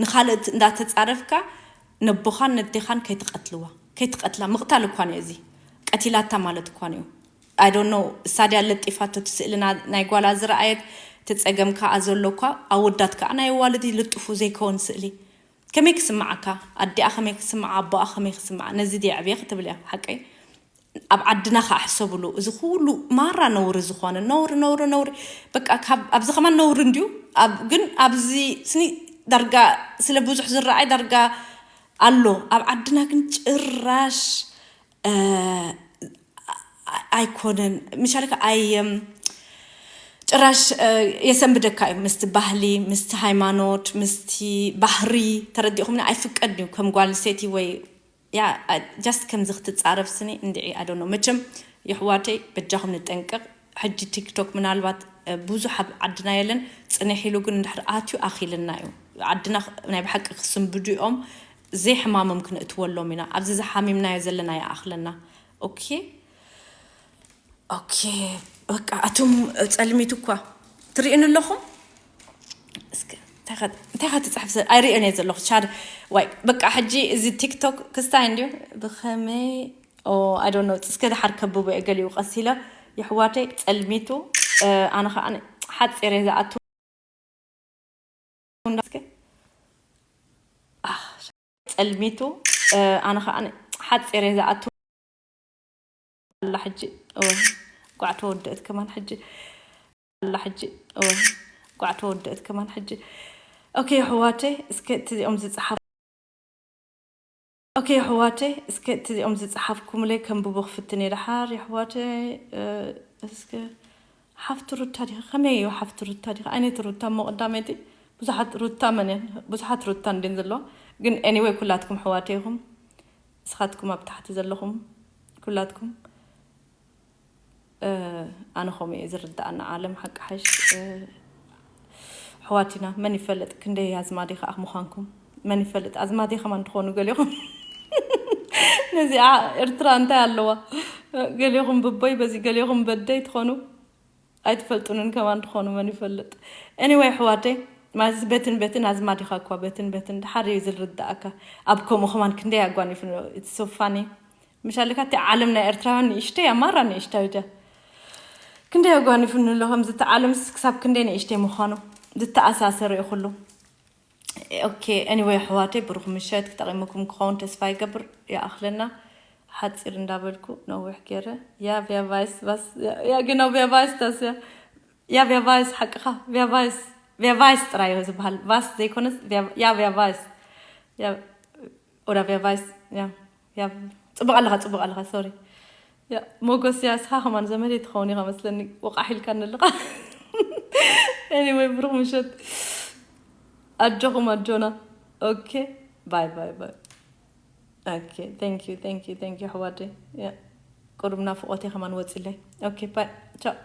ንኻልእ እንዳተጻረፍካ ነቦኻን ነዴኻን ከይትቐትልዋ። ከይትቐትላ ምቕታል እኳ ነው እዚ። ቀቲላታ ማለት እኳ ነው። I don't know፣ እሳ ድያ ለጢፋቶ እቲ ስእሊ ና- ናይ ጓላ ዝረኣየት? እቲ ጸገም ከኣ ዘሎ እኳ ኣወዳት ከኣ ናይ ኣዋልድ ይልጥፉ ዘይከውን ስእሊ። ከመይ ክስምዓካ? ኣዲኣ ከመይ ክስምዓ? ኣቦኣ ከመይ ክስምዓ? ነዚ ድየ ዕብየ ክትብል እያ ሓቀይ። ኣብ ዓድና ከዓ ሕሰብሉ። እዚ ኩሉ ማራ ነውሪ ዝኾነ ነውሪ ነውሪ ነውሪ። በቃ ካብ ኣብዚ ከማን ነውሪ እንድዩ። ኣብ ግን ኣብዚ ስኒ ዳርጋ ስለ ብዙሕ ዝረኣይ ዳርጋ ኣሎ። ኣብ ዓድና ግን ጭራሽ እ፣ ኣይኮነን። ምሻልካ ኣይ እም፣ ጭራሽ እ፣ የሰንብደካ እዩ ምስቲ ባህሊ፣ ምስቲ ሃይማኖት፣ ምስቲ ባህሪ። ተረዲኹምኒ? ኣይፍቀድን እዩ ከም ጓል ኣንስተይቲ ወይ ያ ጃስት ከምዚ ክትጻረፍ ስኒ እንድዒ ኣዶኖ። መቸም የሕዋተይ በጃኹም ንጠንቀቕ። ሕጂ ቲክቶክ ምናልባት እ፣ ብዙሕ ኣብ ዓድና የለን፣ ጽንሕ ኢሉ ግን እንድሕር ኣትዩ ኣኺልና እዩ። ዓድና ኽ- ናይ ብሓቂ ክስንብዱ እዮም። ዘይሕማሞም ክነእትወሎም ኢና። ኣብዚ ዝሓሚምናዮ ዘለና ይኣኽለና። ኦኬ ኦኬ። በቃ ኣቱም ጸልሚት እኳ ትርእዩኒ ኣለኹም። እስከ እንታይ ከ- እንታይ ከ ትጽሕፍ ዘ- ኣይርእዮን እየ ዘለኹ ቻድ። ዋይ በቃ ሕጂ እዚ ቲክቶክ ክስታይ እንድዩ። ብኸመይ ኦ ኣይ ዶንት ኖ። እስከ ድሓር ከብቦ እየ ገሊኡ ቀስ ኢለ። የሕዋተይ ጸልሚቱ እ፣ ኣነ ከዓ ሓፂረ ዝኣቱ እስከ ኣህ፣ ጸልሚቱ እ፣ ኣነ ከዓ ሓፂረ ዝኣቱ ኣላ ሕጂ። እወ፣ ጓዕ ተወደእት ከማን ሕጂ ኣላ ሕጂ። እወ፣ ጓዕ ተወደእት ከማን ሕጂ። ኦኬ ኣሕዋተይ እስከ እቲዚኦም ዝፀሓፉ ኦኬ ኣሕዋተይ እስከ እቲዚኦም ዝፀሓፍኩምለይ ከንብቦ ክፍትን እየ ድሓር። ኣሕዋተይ እ፣ እስከ ሓፍቲ ሩታ ዲኻ? ከመይ እዩ ሓፍቲ ሩታ ዲኻ? ኣይነቲ ሩታ እሞ ቀዳመይቲ ብዙሓት ሩታ መን እየን? ብዙሓት ሩታ እንድን ዘለዋ። ግን ኤኒወይ ኩላትኩም ኣሕዋተይ ኢኹም። ንስኻትኩም ኣብ ታሕቲ ዘለኹም ኩላትኩም እ፣ ኣነ ከምኡ እየ ዝርድኣና። ዓለም ሓቂ ሓሽ እ፣ ኣሕዋት ኢና። መን ይፈልጥ ክንደይ ኣዝማዲ ከኣ ምዃንኩም መን ይፈልጥ። ኣዝማዲ ከማን ትኾኑ ገሊኹም። ነዚኣ ኤርትራ እንታይ ኣለዋ? ገሊኹም ብቦይ በዚ ገሊኹም በደይ ትኾኑ ኣይትፈልጡንን ከማን ትኾኑ መን ይፈልጥ። ኤኒወይ ኣሕዋተይ ማለት በትን በትን ኣዝማዲኻ እኳ በትን በትን ድሓር እዩ ዝርድኣካ። ኣብ ከምኡ ከማን ክንደይ ኣጓኒፉ። It's so funny። ምሻልካ እቲ ዓለም ናይ ኤርትራውያን ንእሽተይ እያ፣ ማራ ንእሽታዊት እያ። ክንደይ ኣጓኒፉኒ ኣሎ ከምዚ እቲ ዓለምስ ክሳብ ክንደይ ንእሽተይ ምዃኑ ዝተኣሳሰረ እዩ ኩሉ። ኦኬ ኤኒወይ ኣሕዋተይ ብሩኽ ምሸት ክጠቒመኩም ክኸውን ተስፋ ይገብር። ይኣኽለና ሓፂር እንዳበልኩ ነዊሕ ገይረ። ያ ቪያ ቫይስ ባስ ያ ግን ቪያ ቫይስ ታስ ያ ያ ቪያ ቫይስ ሓቅኻ ቪያ ቫይስ ቪያ ቫይስ ጥራይ እዩ ዝበሃል ቫስ ዘይኮነስ ቪያ- ያ ቪያ ቫይስ ያ ኦዳ ቪያ ቫይስ ያ ያ ጽቡቕ ኣለኻ ጽቡቕ ኣለኻ ሶሪ ያ ሞጎስ ያ እስኻ ከማን ዘመደይ ትኸውን ኢኻ መስለኒ ወቃሕ ኢልካ ኣለኻ ኤኒወይ ብሩኽ ምሸት ኣጆኹም ኣጆና ኦኬ ባይ ባይ ባይ ኦኬ thank you thank you thank you ኣሕዋተይ ያ ቁሩብ ናፍቖተይ ከማን ወጺለይ ኦኬ ባይ ቻው